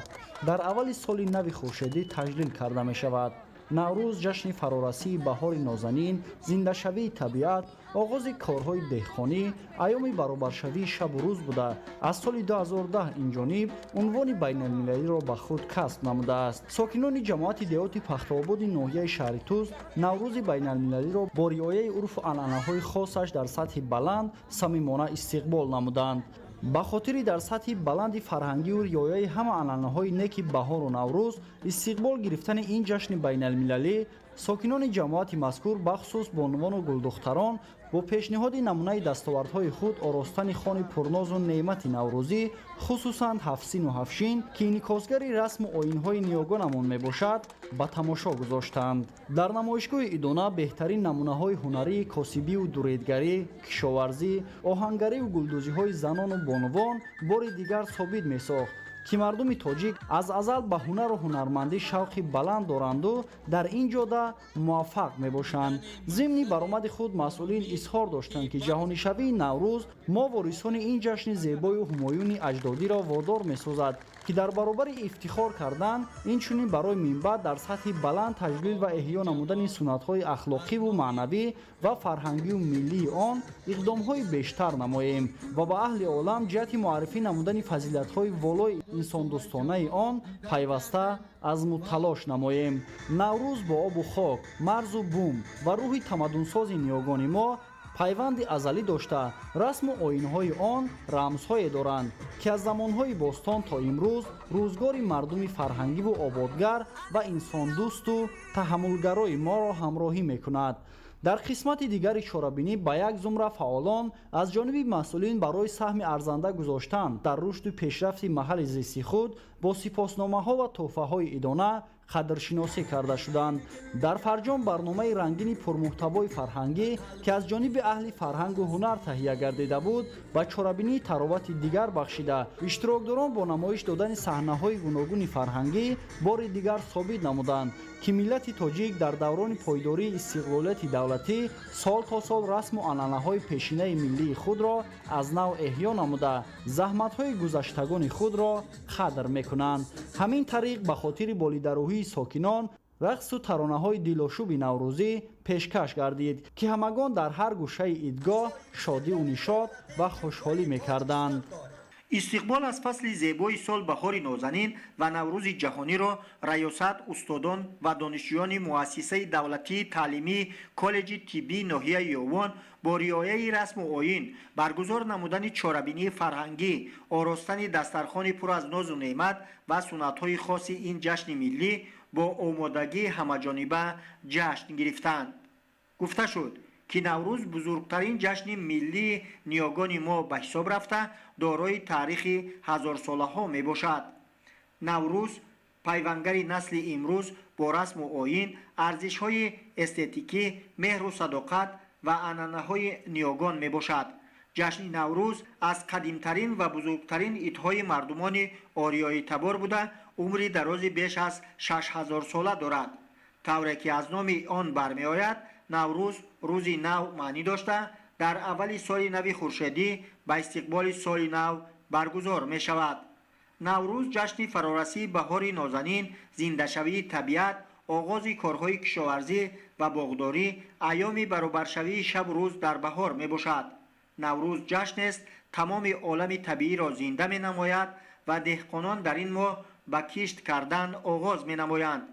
дар аввали соли нави хуршедӣ таҷлил карда мешавад. Наврӯз ҷашни фарорасии баҳори нозанин, зиндашавии табиат, оғози корҳои деҳқонӣ, айёми баробаршавии шабу рӯз буда, аз соли 2010 инҷониб унвони байналмилалиро ба худ касб намудааст. Сокинони ҷамоати деҳоти Пахтаободи ноҳияи шаҳри Тӯз Наврӯзи байналмилалиро бо риояи урфу анъанаҳои хосаш дар сатҳи баланд самимона истиқбол намуданд. Ба хотири дар сатҳи баланди фарҳангию риояи ҳама анъанаҳои неки баҳору Наврӯз истиқбол гирифтани ин ҷашни байналмилалӣ, сокинони ҷамоати мазкур, бахусус бонувону гулдухтарон, бо пешниҳоди намунаи дастовардҳои худ оростани хони пурнозу неъмати наврӯзӣ, хусусан ҳафтсину ҳафшин, ки инъикосгари расму оинҳои ниёгонамон мебошад, ба тамошо гузоштанд. Дар намоишгоҳи идона беҳтарин намунаҳои ҳунарии косибию дуредгарӣ, кишоварзӣ, оҳангариву гулдӯзиҳои занону бонувон бори дигар собит месохт, ки мардуми тоҷик аз азал ба ҳунару ҳунармандӣ шавқи баланд доранду дар ин ҷода муваффақ мебошанд. Зимни баромади худ масъулин изҳор доштанд, ки ҷаҳонишавии Наврӯз мо ворисони ин ҷашни зебою ҳумоюни аҷдодиро водор месозад, ки дар баробари ифтихор кардан инчунин барои минбаъд дар сатҳи баланд таҷлил ва эҳё намудани суннатҳои ахлоқиву маънавӣ ва фарҳангию миллии он иқдомҳои бештар намоем ва ба аҳли олам ҷиҳати муаррифӣ намудани фазилатҳои волои инсондӯстонаи он пайваста азму талош намоем. Наврӯз бо обу хок, марзу бум ва рӯҳи тамаддунсози ниёгони мо пайванди азалӣ дошта, расму оинҳои он рамзҳое доранд, ки аз замонҳои бостон то имрӯз рӯзгори мардуми фарҳангиву ободгар ва инсондӯсту таҳаммулгарои моро ҳамроҳӣ мекунад. Дар қисмати дигари чорабинӣ ба як зумра фаъолон аз ҷониби масъулин барои саҳми арзанда гузоштан дар рушду пешрафти маҳалли зисти худ бо сипосномаҳо ва тӯҳфаҳои идона қадршиносӣ карда шуданд. Дар фарҷом барномаи рангини пурмуҳтавои фарҳангӣ, ки аз ҷониби аҳли фарҳангу ҳунар таҳия гардида буд, ба чорабинии таровати дигар бахшида, иштирокдорон бо намоиш додани саҳнаҳои гуногуни фарҳангӣ бори дигар собит намуданд, ки миллати тоҷик дар даврони пойдории истиқлолияти давлатӣ сол то сол расму анъанаҳои пешинаи миллии худро аз нав эҳё намуда, заҳматҳои гузаштагони худро қадр мекунанд. Ҳамин тариқ, ба хотири болидарӯҳии сокинон рақсу таронаҳои дилошӯби наврӯзӣ пешкаш гардид, ки ҳамагон дар ҳар гӯшаи идгоҳ шодиву нишот ва хушҳолӣ мекарданд. Истиқбол аз фасли зебои сол, баҳори нозанин ва Наврӯзи ҷаҳониро раёсат, устодон ва донишҷӯёни муассисаи давлатии таълимии коллеҷи тиббии ноҳияи Ёвон бо риояи расму оин, баргузор намудани чорабинии фарҳангӣ, оростани дастархони пур аз нозу неъмат ва суннатҳои хоси ин ҷашни миллӣ бо омодагии ҳамаҷониба ҷашн гирифтанд. Гуфта шуд, ки Наврӯз бузургтарин ҷашни миллии ниёгони мо ба ҳисоб рафта, дорои таърихи ҳазорсолаҳо мебошад. Наврӯз пайвангари насли имрӯз бо расму оин, арзишҳои эстетикӣ, меҳру садоқат ва анъанаҳои ниёгон мебошад. Ҷашни Наврӯз аз қадимтарин ва бузургтарин идҳои мардумони ориёитабор буда, умри дарози беш аз 6000 сола дорад. Тавре ки аз номи он бармеояд, Наврӯз рӯзи нав маънӣ дошта, дар аввали соли нави хуршедӣ ба истиқболи соли нав баргузор мешавад. Наврӯз ҷашни фарорасии баҳори нозанин, зиндашавии табиат, оғози корҳои кишоварзӣ ва боғдорӣ, айёми баробаршавии шабу рӯз дар баҳор мебошад. Наврӯз ҷашнест тамоми олами табииро зинда менамояд ва деҳқонон дар ин моҳ ба кишт кардан оғоз менамоянд.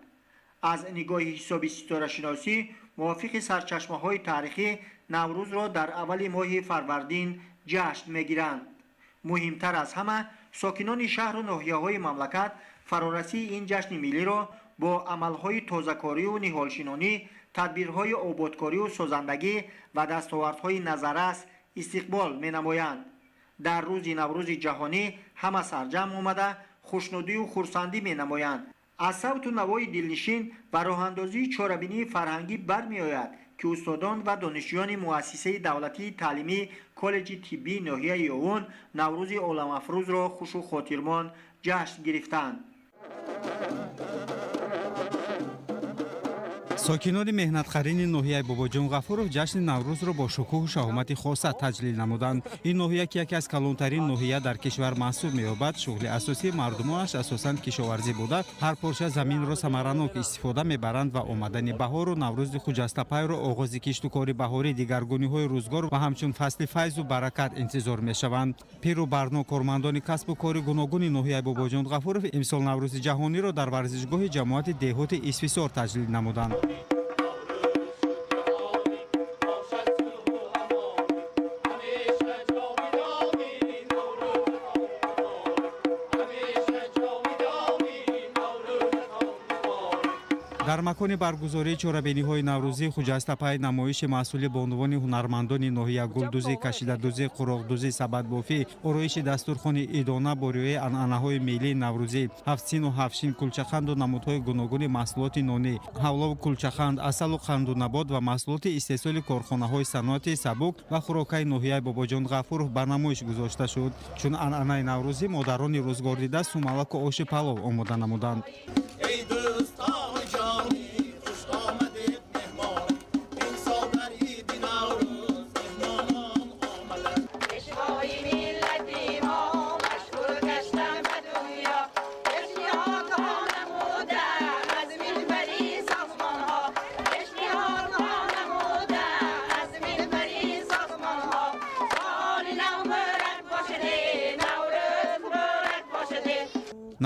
Аз нигоҳи ҳисоби ситорашиносӣ, мувофиқи сарчашмаҳои таърихӣ, Наврӯзро дар аввали моҳи фарвардин ҷашн мегиранд. Муҳимтар аз ҳама, сокинони шаҳру ноҳияҳои мамлакат фарорасии ин ҷашни миллиро бо амалҳои тозакорию ниҳолшинонӣ, тадбирҳои ободкорию созандагӣ ва дастовардҳои назаррас истиқбол менамоянд. Дар рӯзи Наврӯзи ҷаҳонӣ ҳама сарҷамъ омада хушнудию хурсандӣ менамоянд. Аз савту навои дилнишин ва роҳандозии чорабинии фарҳангӣ бармеояд, ки устодон ва донишҷӯёни муассисаи давлатии таълимӣ коллеҷи тиббии ноҳияи Ёвон Наврӯзи оламафрӯзро хушу хотирмон ҷашн гирифтанд. Сокинони меҳнатқарини ноҳияи Бобоҷон Ғафуров ҷашни Наврӯзро бо шукӯҳу шаҳомати хоса таҷлил намуданд. Ин ноҳия, ки яке аз калонтарин ноҳия дар кишвар маҳсуб меёбад, шуғли асосии мардумонаш асосан кишоварзӣ буда, ҳар порча заминро самаранок истифода мебаранд ва омадани баҳору Наврӯзи хуҷастапайро оғози киштукори баҳорӣ, дигаргуниҳои рӯзгор ва ҳамчун фасли файзу баракат интизор мешаванд. Пиру барно, кормандони касбу кори гуногуни ноҳияи Бобоҷон Ғафуров имсол Наврӯзи ҷаҳониро дар варзишгоҳи ҷамоати деҳоти Исфисор таҷлил намуданд. Дар макони баргузории чорабиниҳои наврӯзии хуҷастапай намоиши маҳсули бонувони ҳунармандони ноҳия гулдӯзӣ, кашидадӯзӣ, қуроқдӯзӣ, сабадбофӣ, ороиши дастурхони идона бо риояи анъанаҳои миллии наврӯзӣ, ҳафтсину ҳафтшин, кулчақанду намудҳои гуногуни маҳсулоти нонӣ, ҳавлову кулчақанд, асалу қанду набот ва маҳсулоти истеҳсоли корхонаҳои саноати сабук ва хӯрокаи ноҳияи Бобоҷон Ғафуров ба намоиш гузошта шуд. Чун анъанаи наврӯзӣ, модарони рӯзгордида сумалаку оши палов омода намуданд.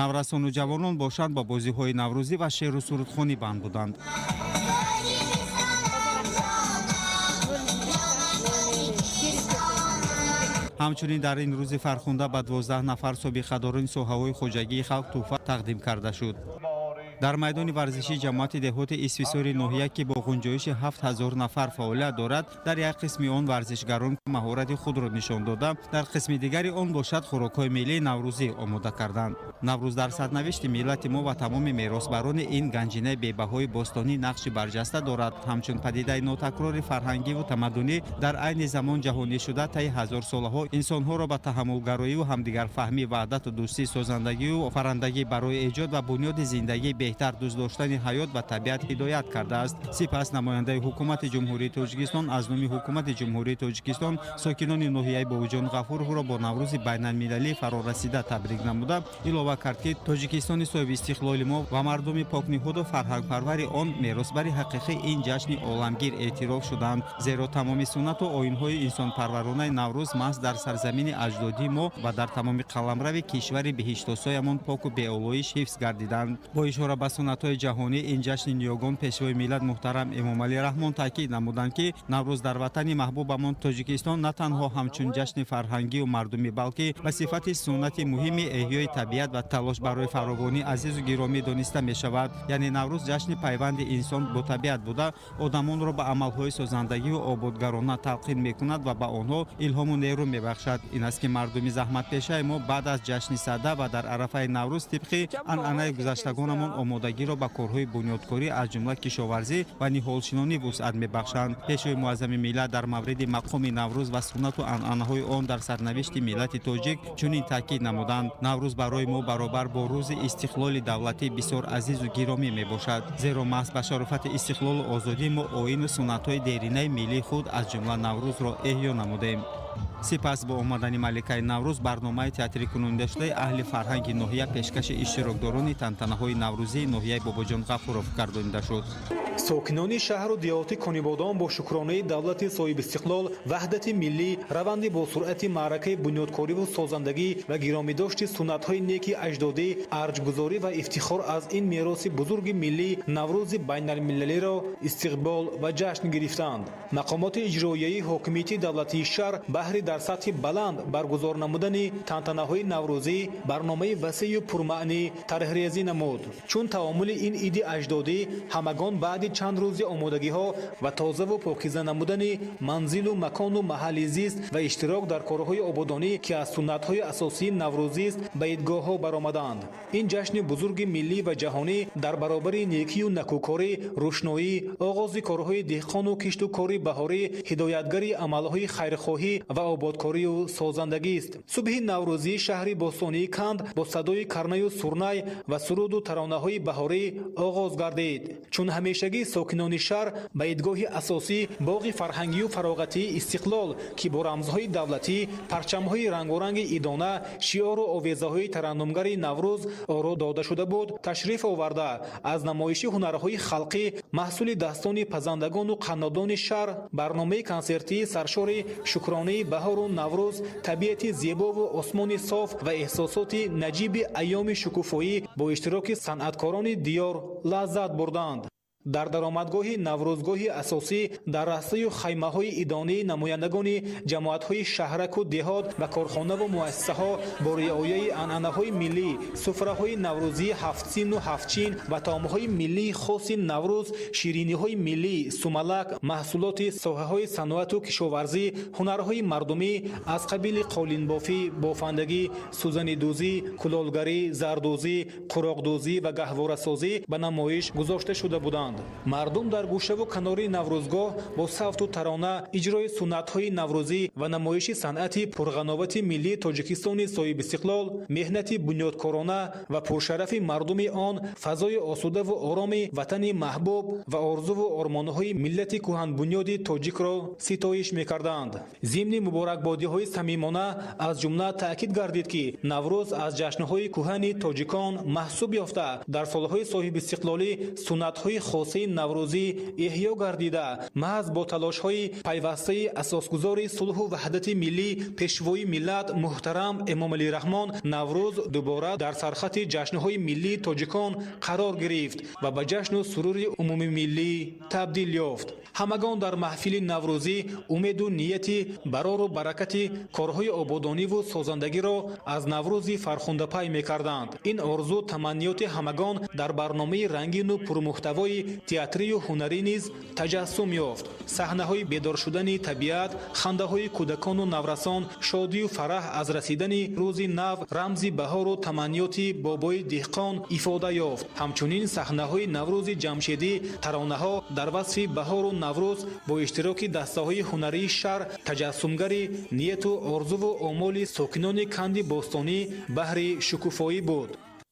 Наврасону ҷавонон бошанд, бо бозиҳои наврӯзӣ ва шеъру сурудхонӣ банд буданд. Ҳамчунин дар ин рӯзи фархунда ба 12 нафар собиқадорони соҳаҳои хоҷагии халқ тӯҳфа тақдим карда шуд. Дар майдони варзишии ҷамоати деҳоти Исфисори ноҳия, ки бо ғунҷоиши 7000 нафар фаъолият дорад, дар як қисми он варзишгарон маҳорати худро нишон дода, дар қисми дигари он бошад, хӯрокҳои миллии наврӯзӣ омода карданд. Наврӯз дар сарнавишти миллати мо ва тамоми меросбарони ин ганҷинаи бебаҳои бостонӣ нақши барҷаста дорад. Ҳамчун падидаи нотакрори фарҳангиву тамаддунӣ, дар айни замон ҷаҳонӣ шуда, таи ҳазорсолаҳо инсонҳоро ба таҳаммулгароиву ҳамдигарфаҳмӣ, ваҳдату дӯстӣ, созандагию фарандагӣ барои эҷод ва бунёди зиндагии беҳтар, дӯст доштани ҳаёт ва табиат ҳидоят кардааст. Сипас намояндаи ҳукумати Ҷумҳурии Тоҷикистон аз номи ҳукумати Ҷумҳурии Тоҷикистон сокинони ноҳияи Бобоҷон Ғафуровро бо Наврӯзи байналмилалӣ фарорасида табрик намуда, илова кард, ки Тоҷикистони соҳиби истиқлоли мо ва мардуми покниҳоду фарҳангпарвари он меросбари ҳақиқии ин ҷашни оламгир эътироф шуданд, зеро тамоми суннату оинҳои инсонпарваронаи Наврӯз маҳз дар сарзамини аҷдодии мо ва дар тамоми қаламрави кишвари биҳиштосоямон поку беолоиш ҳифз гардиданд. Бо ишора ба суннатҳои ҷаҳонӣ ин ҷашни ниёгон, Пешвои миллат муҳтарам Эмомалӣ Раҳмон таъкид намуданд, ки Наврӯз дар ватани маҳбубамон Тоҷикистон на танҳо ҳамчун ҷашни фарҳангию мардумӣ, балки ба сифати суннати муҳими эҳёи табиат ва талош барои фаровонии азизу гиромӣ дониста мешавад. Яъне Наврӯз ҷашни пайванди инсон бо табиат буда, одамонро ба амалҳои созандагиву ободгарона талқин мекунад ва ба онҳо илҳому нерӯ мебахшад. Ин аст, ки мардуми заҳматпешаи мо баъд аз ҷашни Сада ва дар арафаи Наврӯз тибқи анъанаи гузаштагонамон омодагиро ба корҳои бунёдкорӣ, аз ҷумла кишоварзӣ ва ниҳолшинонӣ вусъат мебахшанд. Пешвои муаззами миллат дар мавриди мақоми Наврӯз ва суннату анъанаҳои он дар сарнавишти миллати тоҷик чунин таъкид намуданд: Наврӯз барои мо баробар бо рӯзи истиқлоли давлатӣ бисёр азизу гиромӣ мебошад, зеро маҳз ба шарофати истиқлолу озодӣ мо оину суннатҳои деринаи миллии худ, аз ҷумла Наврӯзро эҳё намудем. Сипас бо омадани маликаи Наврӯз барномаи театрикунонидашудаи аҳли фарҳанги ноҳия пешкаши иштирокдорони тантанаҳои наврӯзии ноҳияи Бобоҷон Ғафуров гардонида шуд. Сокинони шаҳру деҳоти Конибодом бо шукронаи давлати соҳибистиқлол, ваҳдати миллӣ, раванди босуръати маъракаи бунёдкориву созандагӣ ва гиромидошти суннатҳои неки аҷдодӣ, арҷгузорӣ ва ифтихор аз ин мероси бузурги миллӣ Наврӯзи байналмилалиро истиқбол ва ҷашн гирифтанд. Мақомоти иҷроияи ҳокимияти давлатии шаҳр баҳри дар сатҳи баланд баргузор намудани тантанаҳои наврӯзӣ барномаи васеъю пурмаънӣ тарҳрезӣ намуд. Чун таомули ин иди аҷдодӣ ҳамагон баъди чанд рӯзи омодагиҳо ва тозаву покиза намудани манзилу макону маҳалли зист ва иштирок дар корҳои ободонӣ, ки аз суннатҳои асосии наврӯзист, ба идгоҳҳо баромаданд. Ин ҷашни бузурги миллӣ ва ҷаҳонӣ дар баробари некию накӯкорӣ, рӯшноӣ, оғози корҳои деҳқону кишту кори баҳорӣ, ҳидоятгари амалҳои хайрхоҳӣ ва ободкорию созандагист. Субҳи наврӯзӣ шаҳри бостонии Канд бо садои карнаю сурнай ва суруду таронаҳои баҳорӣ оғоз гардид. Чун ҳамешагӣ сокинони шаҳр ба идгоҳи асосӣ, боғи фарҳангию фароғатии Истиқлол, ки бо рамзҳои давлатӣ, парчамҳои рангоранги идона, шиору овезаҳои тараннумгари Наврӯз оро дода шуда буд, ташриф оварда, аз намоиши ҳунарҳои халқӣ, маҳсули дастони пазандагону қаннодони шаҳр, барномаи консертии саршори шукронаи баҳору Наврӯз, табиати зебову осмони соф ва эҳсосоти наҷиби айёми шукуфоӣ бо иштироки санъаткорони диёр лаззат бурданд. Дар даромадгоҳи наврӯзгоҳи асосӣ, дар растаю хаймаҳои идонии намояндагони ҷамоатҳои шаҳраку деҳот ва корхонаву муассисаҳо бо риояи анъанаҳои миллӣ суфраҳои наврӯзии ҳафтсину ҳафтчин ва таомҳои миллии хоси Наврӯз, шириниҳои миллӣ, сумалак, маҳсулоти соҳаҳои саноату кишоварзӣ, ҳунарҳои мардумӣ аз қабили қолинбофӣ, бофандагӣ, сӯзанидӯзӣ, кулолгарӣ, зардӯзӣ, қуроқдӯзӣ ва гаҳворасозӣ ба намоиш гузошта шуда буданд. Мардум дар гӯшаву канори наврӯзгоҳ бо савту тарона, иҷрои суннатҳои наврӯзӣ ва намоиши санъати пурғановати миллии Тоҷикистони соҳибистиқлол, меҳнати бунёдкорона ва пуршарафи мардуми он, фазои осудаву ороми ватани маҳбуб ва орзуву ормонҳои миллати кӯҳанбунёди тоҷикро ситоиш мекарданд. Зимни муборакбодиҳои самимона аз ҷумла таъкид гардид, ки Наврӯз аз ҷашнҳои кӯҳани тоҷикон маҳсуб ёфта, дар солҳои соҳибистиқлолӣ суннатҳои хосаи наврӯзӣ эҳё гардида, маҳз бо талошҳои пайвастаи асосгузори сулҳу ваҳдати миллӣ, пешвои миллат муҳтарам Эмомалӣ Раҳмон Наврӯз дубора дар сархати ҷашнҳои миллии тоҷикон қарор гирифт ва ба ҷашну сурури умумимиллӣ табдил ёфт. Ҳамагон дар маҳфили наврӯзӣ умеду нияти барору баракати корҳои ободониву созандагиро аз Наврӯзи фархундапай мекарданд. Ин орзу таманниёти ҳамагон дар барномаи рангину пурмуҳтавои театрию ҳунарӣ низ таҷассум ёфт. Саҳнаҳои бедор шудани табиат, хандаҳои кӯдакону наврасон, шодию фараҳ аз расидани рӯзи нав, рамзи баҳору таманниёти бобои деҳқон ифода ёфт. Ҳамчунин саҳнаҳои Наврӯзи ҷамшедӣ, таронаҳо дар васфи баҳору Наврӯз бо иштироки дастаҳои ҳунарии шаҳр таҷассумгари нияту орзуву омоли сокинони канди бостонӣ баҳри шукуфоӣ буд.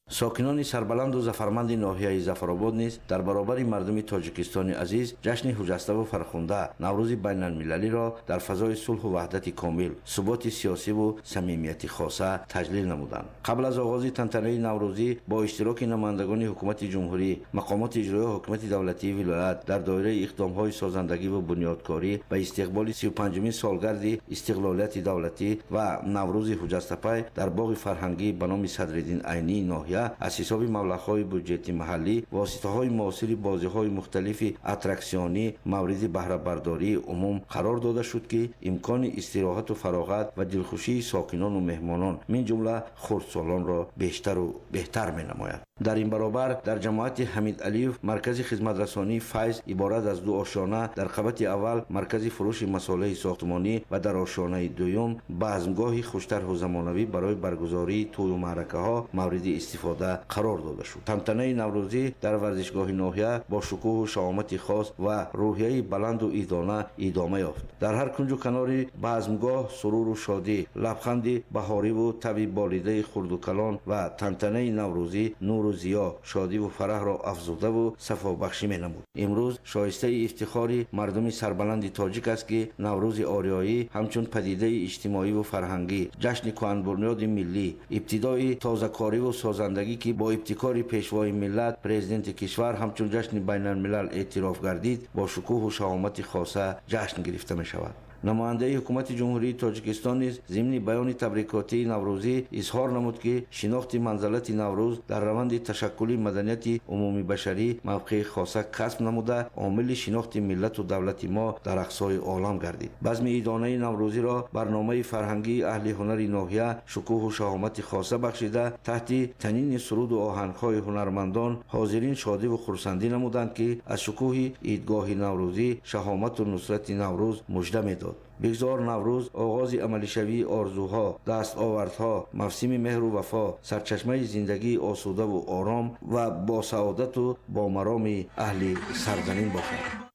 Сокинони сарбаланду зафарманди ноҳияи Зафаробод низ дар баробари мардуми Тоҷикистони азиз ҷашни ҳуҷаставу фархунда, Наврӯзи байналмилалиро дар фазои сулҳу ваҳдати комил, суботи сиёсиву самимияти хоса таҷлил намуданд. Қабл аз оғози тантанаи наврӯзӣ бо иштироки намояндагони ҳукумати ҷумҳурӣ, мақомоти иҷроии ҳукумати давлатии вилоят дар доираи иқдомҳои созандагиву бунёдкорӣ ба истиқболи 35-умин солгарди истиқлолияти давлатӣ ва Наврӯзи ҳуҷастапай дар боғи фарҳангӣ ба номи Садриддин Айнии ноҳия аз ҳисоби маблағҳои буҷети маҳаллӣ воситаҳои муосири бозиҳои мухталифи аттраксионӣ мавриди баҳрабардории умум қарор дода шуд, ки имкони истироҳату фароғат ва дилхушии сокинону меҳмонон, мин ҷумла хурдсолонро бештару беҳтар менамояд. Дар ин баробар дар ҷамоати Ҳамид Алиев маркази хизматрасонии Файз иборат аз ду ошёна, дар қабати аввал маркази фурӯши масолеҳи сохтмонӣ ва дар ошёнаи дуюм базмгоҳи хуштарҳу замонавӣ барои баргузории тӯю маъракаҳо мавриди истифода қарор дода шуд. Тантанаи наврӯзӣ дар варзишгоҳи ноҳия бо шукӯҳу шаомати хос ва рӯҳияи баланду идона идома ёфт. Дар ҳар кунҷу канори базмгоҳ суруру шодӣ, лабханди баҳориву таби болидаи хурду калон ва тантанаи наврӯзӣ нуру зиё, шодиву фараҳро афзудаву сафобахшӣ менамуд. Имрӯз шоистаи ифтихори мардуми сарбаланди тоҷик аст, ки Наврӯзи ориёӣ ҳамчун падидаи иҷтимоиву фарҳангӣ, ҷашни кӯҳанбунёди миллӣ, ибтидои тозакориву созандагӣ, ки бо ибтикори пешвои миллат, президенти кишвар ҳамчун ҷашни байналмилал эътироф гардид, бо шукӯҳу шаҳомати хоса ҷашн гирифта мешавад. Намояндаи ҳукумати Ҷумҳурии Тоҷикистон низ зимни баёни табрикотии наврӯзӣ изҳор намуд, ки шинохти манзалати Наврӯз дар раванди ташаккули маданияти умумибашарӣ мавқеи хоса касб намуда, омили шинохти миллату давлати мо дар ақсои олам гардид. Базми идонаи наврӯзиро барномаи фарҳангии аҳли ҳунари ноҳия шукӯҳу шаҳомати хоса бахшида, таҳти танини суруду оҳангҳои ҳунармандон ҳозирин шодиву хурсандӣ намуданд, ки аз шукӯҳи идгоҳи наврӯзӣ шаҳомату нусрати Наврӯз мужда медод. Бигзор Наврӯз оғози амалишавии орзуҳо, дастовардҳо, мавсими меҳру вафо, сарчашмаи зиндагии осудаву ором ва босаодату бомароми аҳли сарзамин бошад.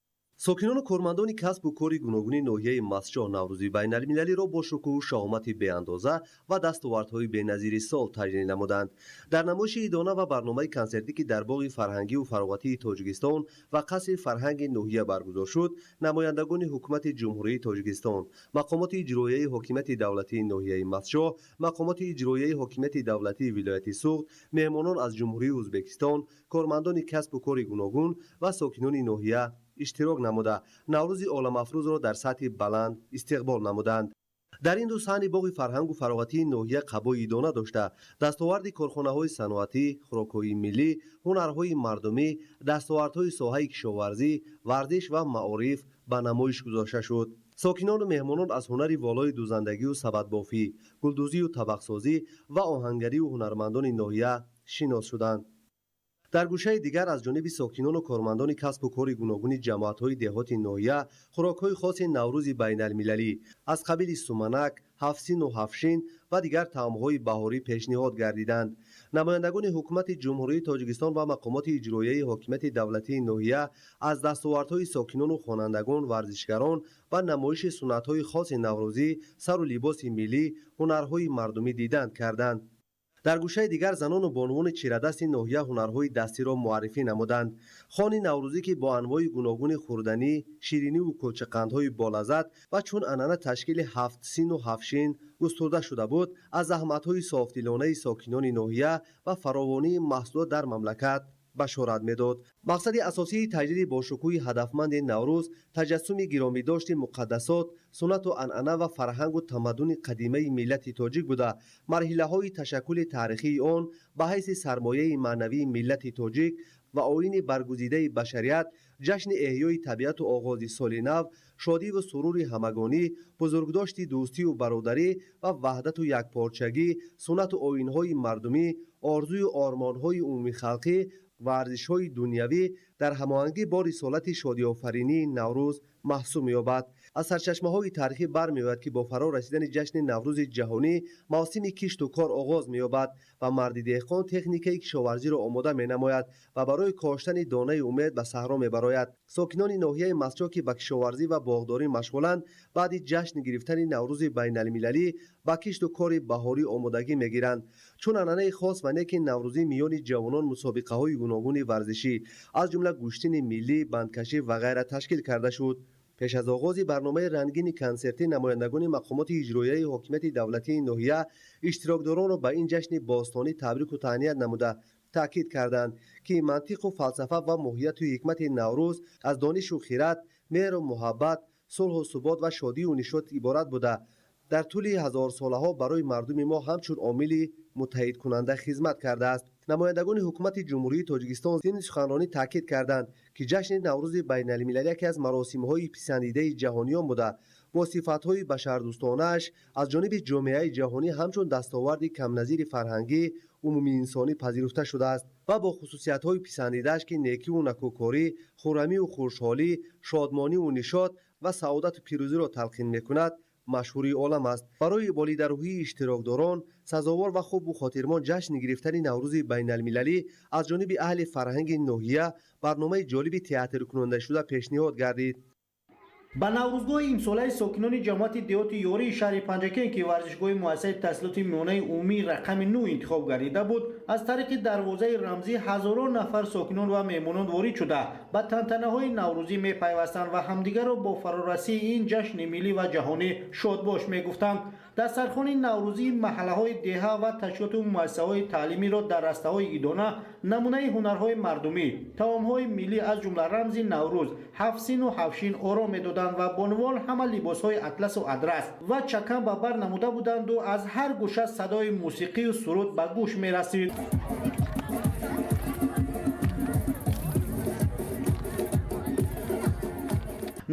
Сокинону кормандони касбу кори гуногуни ноҳияи Мастчоҳ Наврӯзи байналмилалиро бо шукӯҳу шаҳомати беандоза ва дастовардҳои беназири сол таҷлил намуданд. Дар намоиши идона ва барномаи консертӣ, ки дар боғи фарҳангиву фароғатии Тоҷикистон ва қасри фарҳанги ноҳия баргузор шуд, намояндагони ҳукумати Ҷумҳурии Тоҷикистон, мақомоти иҷроияи ҳокимияти давлатии ноҳияи Мастчоҳ, мақомоти иҷроияи ҳокимияти давлатии вилояти Суғд, меҳмонон аз Ҷумҳурии Ӯзбекистон, кормандони касбу кори гуногун ва сокинони ноҳия иштирок намуда, Наврӯзи оламафрӯзро дар сатҳи баланд истиқбол намуданд. Дар ин рӯз саҳни боғи фарҳангу фароғатии ноҳия қабои идона дошта, дастоварди корхонаҳои саноатӣ, хӯрокҳои миллӣ, ҳунарҳои мардумӣ, дастовардҳои соҳаи кишоварзӣ, варзиш ва маориф ба намоиш гузошта шуд. Сокинону меҳмонон аз ҳунари волои дӯзандагию сабадбофӣ, гулдӯзию табақсозӣ ва оҳангарию ҳунармандони ноҳия шинос шуданд. Дар гӯшаи дигар аз ҷониби сокинону кормандони касбу кори гуногуни ҷамоатҳои деҳоти ноҳия хӯрокҳои хоси Наврӯзи байналмилалӣ аз қабили суманак, ҳафтсину ҳафтшин ва дигар таомҳои баҳорӣ пешниҳод гардиданд. Намояндагони ҳукумати Ҷумҳурии Тоҷикистон ва мақомоти иҷроияи ҳокимияти давлатии ноҳия аз дастовардҳои сокинону хонандагон, варзишгарон ва намоиши суннатҳои хоси наврӯзӣ, сару либоси миллӣ, ҳунарҳои мардумӣ дидан карданд. Дар гӯшаи дигар занону бонувони чирадасти ноҳия ҳунарҳои дастиро муаррифӣ намуданд. Хони наврӯзӣ, ки бо анвои гуногуни хӯрданӣ, шириниву кулчақандҳои болаззат ва чун анъана ташкили ҳафтсину ҳафтшин густурда шуда буд, аз заҳматҳои софдилонаи сокинони ноҳия ва фаровонии маҳсулот дар мамлакат башорат медод. Мақсади асосии таҷлили бошукӯҳи ҳадафманди Наврӯз таҷассуми гиромидошти муқаддасот, суннату анъана ва фарҳангу тамаддуни қадимаи миллати тоҷик буда, марҳилаҳои ташаккули таърихии он ба ҳайси сармояи маънавии миллати тоҷик ва оини баргузидаи башарият, ҷашни эҳёи табиату оғози соли нав, шодиву сурури ҳамагонӣ, бузургдошти дӯстию бародарӣ ва ваҳдату якпорчагӣ, суннату оинҳои мардумӣ, орзую ормонҳои умумихалқӣ ва арзишҳои дунявӣ дар ҳамоҳангӣ бо рисолати шодиофаринии Наврӯз маҳсуб меёбад. Аз сарчашмаҳои таърихӣ бармеояд, ки бо фаро расидани ҷашни Наврӯзи ҷаҳонӣ мавсими кишту кор оғоз меёбад ва марди деҳқон техникаи кишоварзиро омода менамояд ва барои коштани донаи умед ба саҳро мебарояд. Сокинони ноҳияи Мастчоҳ, ки ба кишоварзӣ ва боғдорӣ машғуланд, баъди ҷашн гирифтани Наврӯзи байналмилалӣ ба кишту кори баҳорӣ омодагӣ мегиранд. Чун анъанаи хос ва неки наврӯзӣ миёни ҷавонон мусобиқаҳои гуногуни варзишӣ, аз ҷумла гӯштини миллӣ, бандкашӣ ва ғайра ташкил карда шуд. Пеш аз оғози барномаи рангини консертӣ намояндагони мақомоти иҷроияи ҳокимияти давлатии ноҳия иштирокдоронро ба ин ҷашни бостонӣ табрику таҳният намуда, таъкид карданд, ки мантиқу фалсафа ва моҳияту ҳикмати Наврӯз аз донишу хират, меҳру муҳаббат, сулҳу субот ва шодию нишот иборат буда, дар тӯли ҳазорсолаҳо барои мардуми мо ҳамчун омили муттаҳидкунанда хизмат кардааст. Намояндагони ҳукумати Ҷумҳурии Тоҷикистон зимни суханронӣ таъкид карданд, ки ҷашни Наврӯзи байналмилалӣ яке аз маросимҳои писандидаи ҷаҳониён буда, бо сифатҳои башардӯстонааш аз ҷониби ҷомеаи ҷаҳонӣ ҳамчун дастоварди камназири фарҳангӣ умумиинсонӣ пазируфта шудааст ва бо хусусиятҳои писандидааш, ки некиву накӯкорӣ, хуррамиву хушҳолӣ, шодмониву нишот ва саодату пирӯзиро талқин мекунад, машҳури олам аст. Барои болидарӯҳии иштирокдорон сазовор ва хубу хотирмон ҷашн гирифтани Наврӯзи байналмилалӣ аз ҷониби аҳли фарҳанги ноҳия барномаи ҷолиби театркунандашуда пешниҳод гардид. Ба наврӯзгоҳи имсолаи сокинони ҷамоати деҳоти Ёрии шаҳри Панҷакент, ки варзишгоҳи муассисаи таҳсилоти миёнаи умумии рақами 9 интихоб гардида буд, аз тариқи дарвозаи рамзӣ ҳазорон нафар сокинон ва меҳмонон ворид шуда, ба тантанаҳои наврӯзӣ мепайвастанд ва ҳамдигарро бо фарорасии ин ҷашни миллӣ ва ҷаҳонӣ шодбош мегуфтанд. Дастархони наврӯзии маҳаллаҳои деҳа ва ташкилоту муассисаҳои таълимиро дар растаҳои идона намунаи ҳунарҳои мардумӣ, таомҳои миллӣ аз ҷумла рамзи Наврӯз ҳафтсину ҳафтшин оро медоданд ва бонувон ҳама либосҳои атласу адрас ва чакан ба бар намуда буданду аз ҳар гӯша садои мусиқию суруд ба гӯш мерасид.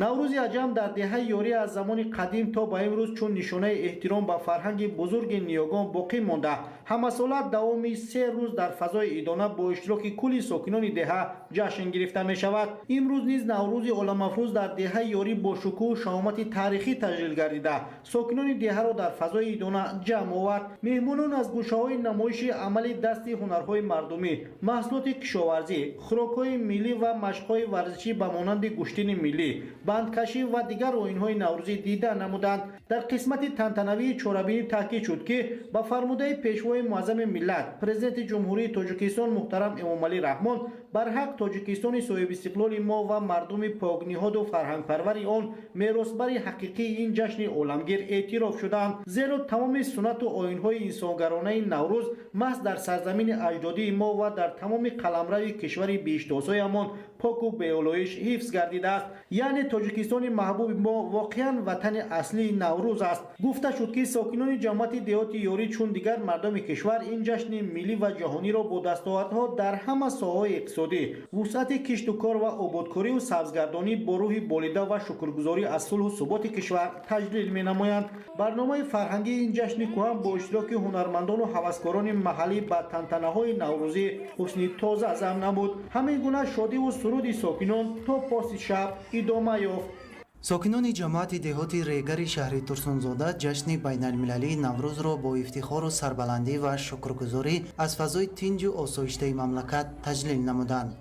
Наврӯзи аҷам дар деҳаи Ёрӣ аз замони қадим то ба имрӯз чун нишонаи эҳтиром ба фарҳанги бузурги ниёгон боқӣ монда, ҳамасола давоми 3 рӯз дар фазои идона бо иштироки кулли сокинони деҳа ҷашн гирифта мешавад. Имрӯз низ Наврӯзи оламафрӯз дар деҳаи Ёрӣ бо шукӯҳу шаҳомати таърихӣ таҷлил гардида, сокинони деҳаро дар фазои идона ҷамъ овард. Меҳмонон аз гӯшаҳои намоиши амали дасти ҳунарҳои мардумӣ, маҳсулоти кишоварзӣ, хӯрокҳои миллӣ ва машқҳои варзишӣ ба монанди гӯштини миллӣ, бандкашӣ ва дигар оинҳои наврӯзӣ дида намуданд. Дар қисмати тантанавии чорабинӣ таъкид шуд, ки ба фармудаи пешвои муаззами миллат, Президенти Ҷумҳурии Тоҷикистон муҳтарам Эмомалӣ Раҳмон, барҳақ Тоҷикистони соҳибистиқлоли мо ва мардуми покниҳоду фарҳангпарвари он меросбари ҳақиқии ин ҷашни оламгир эътироф шуданд. Зеро тамоми суннату оинҳои инсонгаронаи Наврӯз маҳз дар сарзамини аҷдодии мо ва дар тамоми қаламрави кишвари биҳиштосоямон поку беолоиш ҳифз гардидааст. Яъне Тоҷикистони маҳбуби мо воқеан ватани аслии Наврӯз аст. Гуфта шуд, ки сокинони ҷамоати деҳоти Ёрӣ чун дигар мардуми кишвар ин ҷашни миллӣ ва ҷаҳониро бо дастовардҳо дар ҳама соҳаҳои иқтисодӣ, вусъати кишту кор ва ободкорию сабзгардонӣ бо рӯҳи болида ва шукргузорӣ аз сулҳу суботи кишвар таҷлил менамоянд. Барномаи фарҳангии ин ҷашни кӯҳан бо иштироки ҳунармандону ҳаваскорони маҳаллӣ ба тантанаҳои наврӯзӣ ҳусни тоза зам намуд. Ҳамин гуна шодиву суруди сокинон то поси шаб идома ёфт. Сокинони ҷамоати деҳоти Регари шаҳри Турсунзода ҷашни байналмилалии Наврӯзро бо ифтихору сарбаландӣ ва шукргузорӣ аз фазои тинҷу осоиштаи мамлакат таҷлил намуданд.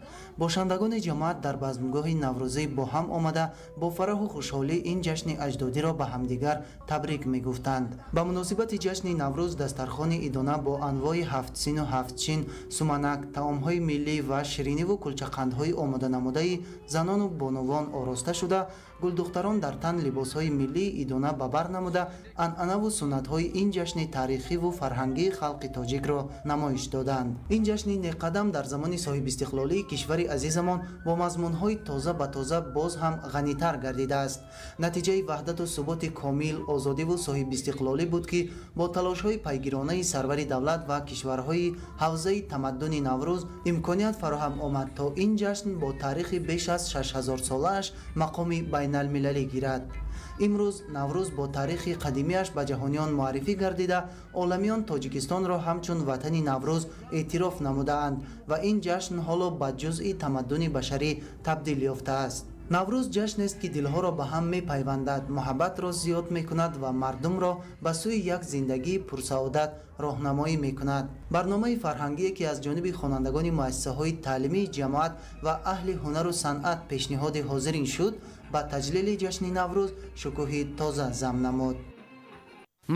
Бошандагони ҷамоат дар базмгоҳи наврӯзӣ бо ҳам омада, бо фараҳу хушҳолӣ ин ҷашни аҷдодиро ба ҳамдигар табрик мегуфтанд. Ба муносибати ҷашни Наврӯз дастархони идона бо анвои ҳафтсину ҳафтчин, суманак, таомҳои миллӣ ва шириниву кулчақандҳои омоданамудаи занону бонувон ороста шуда, гулдухтарон дар тан либосҳои миллии идона ба бар намуда, анъанаву суннатҳои ин ҷашни таърихиву фарҳангии халқи тоҷикро намоиш доданд. Ин ҷашни неққадам дар замони соҳибистиқлолии кишвари азизамон бо мазмунҳои тоза ба тоза боз ҳам ғанитар гардидааст. Натиҷаи ваҳдату суботи комил, озодиву соҳибистиқлолӣ буд, ки бо талошҳои пайгиронаи сарвари давлат ва кишварҳои ҳавзаи тамаддуни Наврӯз имконият фароҳам омад, то ин ҷашн бо таърихи беш аз 6000 солааш мақоми байналмилалӣ гирад. Имрӯз Наврӯз бо таърихи қадимиаш ба ҷаҳониён муаррифӣ гардида, оламиён Тоҷикистонро ҳамчун ватани Наврӯз эътироф намудаанд ва ин ҷашн ҳоло ба ҷузъи тамаддуни башарӣ табдил ёфтааст. Наврӯз ҷашнест, ки дилҳоро ба ҳам мепайвандад, муҳаббатро зиёд мекунад ва мардумро ба сӯи як зиндагии пурсаодат роҳнамоӣ мекунад. Барномаи фарҳангие, ки аз ҷониби хонандагони муассисаҳои таълимии ҷамоат ва аҳли ҳунару санъат пешниҳоди ҳозирин шуд, ба таҷлили ҷашни Наврӯз шукӯҳи тоза зам намуд.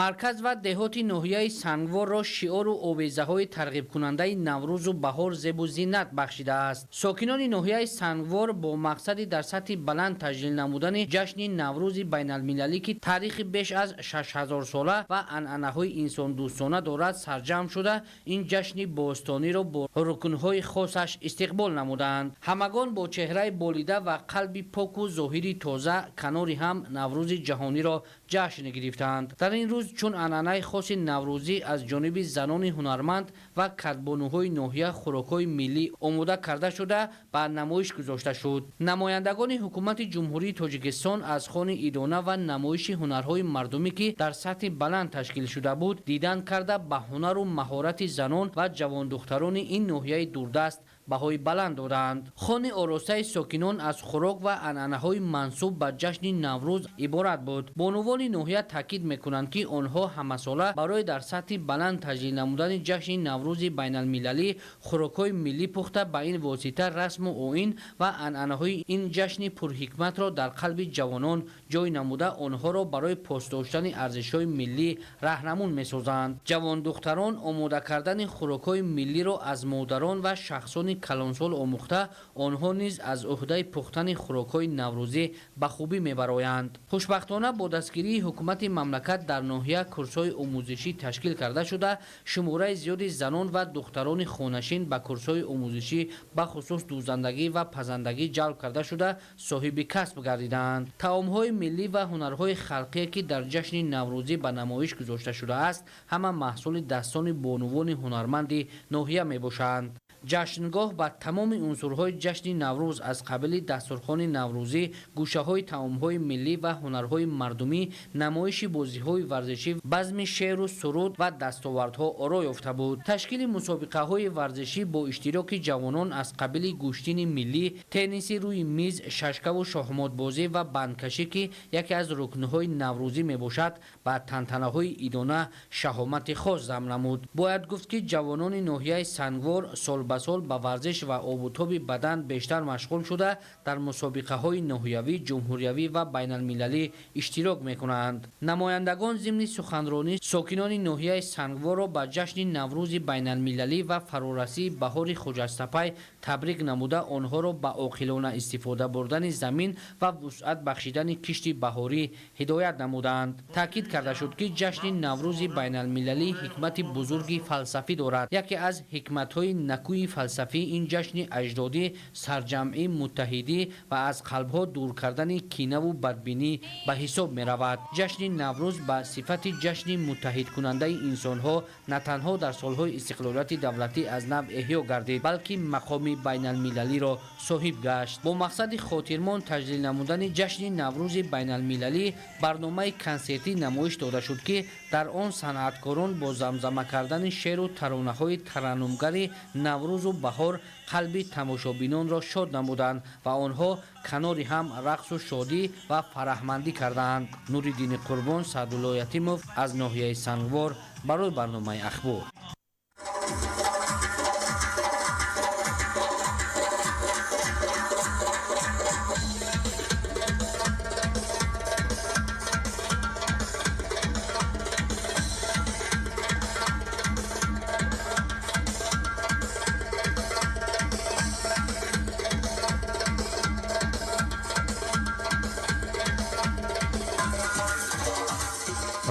Марказ ва деҳоти ноҳияи Сангворро шиору овезаҳои тарғибкунандаи Наврӯзу баҳор зебу зинат бахшидааст. Сокинони ноҳияи Сангвор бо мақсади дар сатҳи баланд таҷлил намудани ҷашни Наврӯзи байналмилалӣ, ки таърихи беш аз 6000 сола ва анъанаҳои инсондӯстона дорад, сарҷамъ шуда, ин ҷашни бостониро бо рукнҳои хосаш истиқбол намуданд. Ҳамагон бо чеҳраи болида ва қалби поку зоҳири тоза канори ҳам Наврӯзи ҷаҳониро ҷашн гирифтанд. Дар ин рӯз чун анъанаи хоси наврӯзӣ аз ҷониби занони ҳунарманд ва кадбонуҳои ноҳия хӯрокҳои миллӣ омода карда шуда ба намоиш гузошта шуд. Намояндагони ҳукумати Ҷумҳурии Тоҷикистон аз хони идона ва намоиши ҳунарҳои мардумӣ, ки дар сатҳи баланд ташкил шуда буд, дидан карда ба ҳунару маҳорати занон ва ҷавондухтарони ин ноҳияи дурдаст баҳои баланд доданд. Хони оростаи сокинон аз хӯрок ва анъанаҳои мансуб ба ҷашни Наврӯз иборат буд. Бонувони ноҳия таъкид мекунанд, ки онҳо ҳамасола барои дар сатҳи баланд таҷлил намудани ҷашни Наврӯзи байналмилалӣ хӯрокҳои миллӣ пухта, ба ин восита расму оин ва анъанаҳои ин ҷашни пурҳикматро дар қалби ҷавонон ҷой намуда, онҳоро барои пос доштани арзишҳои миллӣ раҳнамун месозанд. Ҷавондухтарон омода кардани хӯрокҳои миллиро аз модарон ва шахсони калонсол омӯхта, онҳо низ аз уҳдаи пухтани хӯрокҳои наврӯзӣ ба хубӣ мебароянд. Хушбахтона, бо дастгирии ҳукумати мамлакат дар ноҳия курсҳои омӯзишӣ ташкил карда шуда, шумораи зиёди занон ва духтарони хонашин ба курсҳои омӯзишӣ, бахусус дӯзандагӣ ва пазандагӣ ҷалб карда шуда, соҳиби касб гардидаанд. Таомҳои миллӣ ва ҳунарҳои халқие, ки дар ҷашни наврӯзӣ ба намоиш гузошта шудааст, ҳама маҳсули дастони бонувони ҳунарманди ноҳия мебошанд. Ҷашнгоҳ ба тамоми унсурҳои ҷашни Наврӯз аз қабили дастурхони наврӯзӣ, гӯшаҳои таомҳои миллӣ ва ҳунарҳои мардумӣ, намоиши бозиҳои варзишӣ, базми шеъру суруд ва дастовардҳо оро ёфта буд. Ташкили мусобиқаҳои варзишӣ бо иштироки ҷавонон аз қабили гӯштини миллӣ, тенниси рӯи миз, шашкаву шоҳмотбозӣ ва бандкашӣ, ки яке аз рукнҳои наврӯзӣ мебошад, ба тантанаҳои идона шаҳомати хос зам намуд. Бояд гуфт, ки ҷавонони ноҳияи Сангвор сол ба сол ба варзиш ва обутоби бадан бештар машғул шуда, дар мусобиқаҳои ноҳиявӣ, ҷумҳуриявӣ ва байналмилалӣ иштирок мекунанд. Намояндагон зимни суханронӣ сокинони ноҳияи Сангворро ба ҷашни Наврӯзи байналмилалӣ ва фарорасии баҳори хуҷастапай табрик намуда, онҳоро ба оқилона истифода бурдани замин ва вусъат бахшидани кишти баҳорӣ ҳидоят намуданд. Таъкид карда шуд, ки ҷашни Наврӯзи байналмилалӣ ҳикмати бузурги фалсафӣ дорад. Яке аз ҳикматҳои накӯи фалсафӣ ин ҷашни аҷдодӣ, сарҷамъӣ, муттаҳидӣ ва аз қалбҳо дур кардани кинаву бадбинӣ ба ҳисоб меравад. Ҷашни Наврӯз ба сифати ҷашни муттаҳидкунандаи инсонҳо на танҳо дар солҳои истиқлолияти давлатӣ аз нав эҳё гардид, балки мақоми байналмилалиро соҳиб гашт. Бо мақсади хотирмон таҷлил намудани ҷашни Наврӯзи байналмилалӣ барномаи консертӣ намоиш дода шуд, ки дар он санъаткорон бо замзама кардани шеъру таронаҳои тараннумгари Наврӯзу баҳор қалби тамошобинонро шод намуданд ва онҳо канори ҳам рақсу шодӣ ва фараҳмандӣ карданд. Нуриддини Қурбон, Саъдулло Ятимов аз ноҳияи Сангвор барои барномаи Ахбор.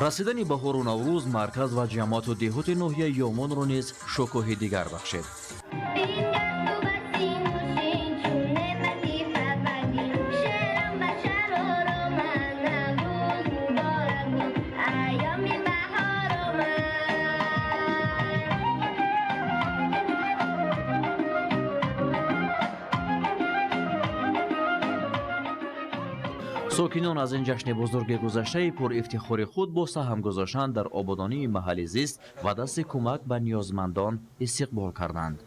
Расидани баҳору Наврӯз марказ ва ҷамоату деҳоти ноҳияи Ёвонро низ шукӯҳи дигар бахшид. Сокинон аз ин ҷашни бузурги гузаштаи пурифтихори худ бо саҳм гузоштан дар ободонии маҳалли зист ва дасти кӯмак ба ниёзмандон истиқбол карданд.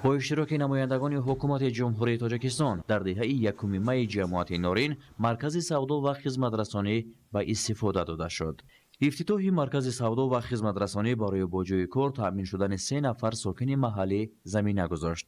Бо иштироки намояндагони ҳукумати Ҷумҳурии Тоҷикистон дар деҳаи 1 майи ҷамоати Норин маркази савдо ва хизматрасонӣ ба истифода дода шуд. Ифтитоҳи маркази савдо ва хизматрасонӣ барои бо ҷойи кор таъмин шудани 3 нафар сокини маҳаллӣ замина гузошт.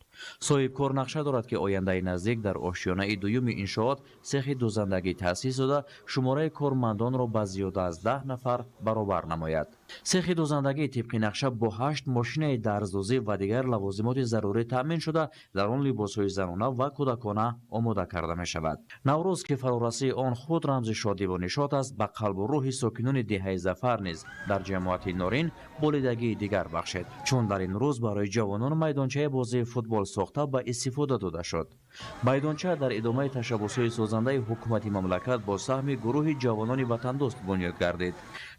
Соҳибкор нақша дорад, ки ояндаи наздик дар ошёнаи дуюми иншоот сехи дӯзандагӣ таъсис дода, шумораи кормандонро ба зиёда аз 10 нафар баробар намояд. Сехи дӯзандагӣ тибқи нақша бо 8 мошинаи дарздӯзӣ ва дигар лавозимоти зарурӣ таъмин шуда, дар он либосҳои занона ва кӯдакона омода карда мешавад. Наврӯз, ки фарорасии он худ рамзи шодиву нишот аст, ба қалбу рӯҳи сокинони деҳаи Зафар низ дар ҷамоати Норин болидагии дигар бахшид, чун дар ин рӯз барои ҷавонон майдончаи бозии футбол сохта ба истифода дода шуд. Майдонча дар идомаи ташаббусҳои созандаи ҳукумати мамлакат бо саҳми гурӯҳи ҷавонони ватандӯст бунёд гардид.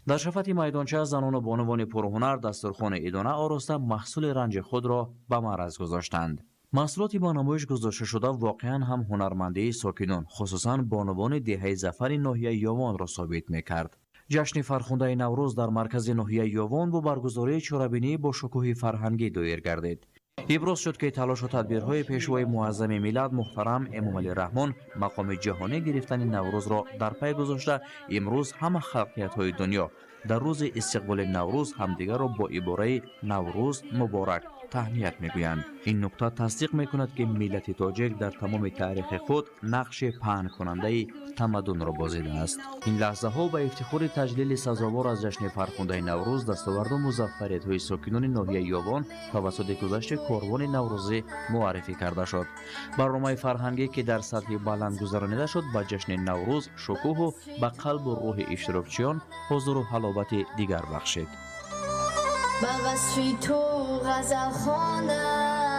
Дар шафати майдонча занону бонувони пурҳунар дастурхони идона ороста маҳсули ранҷи худро ба маъраз гузоштанд. Маҳсулоти ба намоиш гузошташуда воқеан ҳам ҳунармандии сокинон, хусусан бонувони деҳаи Зафари ноҳияи Ёвонро собит мекард. Ҷашни фархундаи Наврӯз дар маркази ноҳияи Ёвон бо баргузории чорабинӣ бо шукӯҳи фарҳангӣ доир гардид. Иброз шуд, ки талошу тадбирҳои пешвои муаззами миллат муҳтарам Эмомалӣ Раҳмон мақоми ҷаҳонӣ гирифтани Наврӯзро дар пай гузошта, имрӯз ҳама халқиятҳои дунё дар рӯзи истиқболи Наврӯз ҳамдигарро бо ибораи Наврӯз муборак таҳният мегӯянд. Ин нуқта тасдиқ мекунад, ки миллати тоҷик дар тамоми таърихи худ нақши паҳнкунандаи тамаддунро бозидааст. Ин лаҳзаҳо ба ифтихори таҷлили сазовор аз ҷашни фархундаи Наврӯз, дастоварду музаффариятҳои сокинони ноҳияи Ёвон тавассути гузашти корвони наврӯзӣ муаррифӣ карда шуд. Барномаи фарҳангӣ, ки дар сатҳи баланд гузаронида шуд, ба ҷашни Наврӯз шукӯҳу ба қалбу рӯҳи иштирокчиён ҳузуру ҳаловати дигар бахшид. Ба васфи ту ғазал хонам,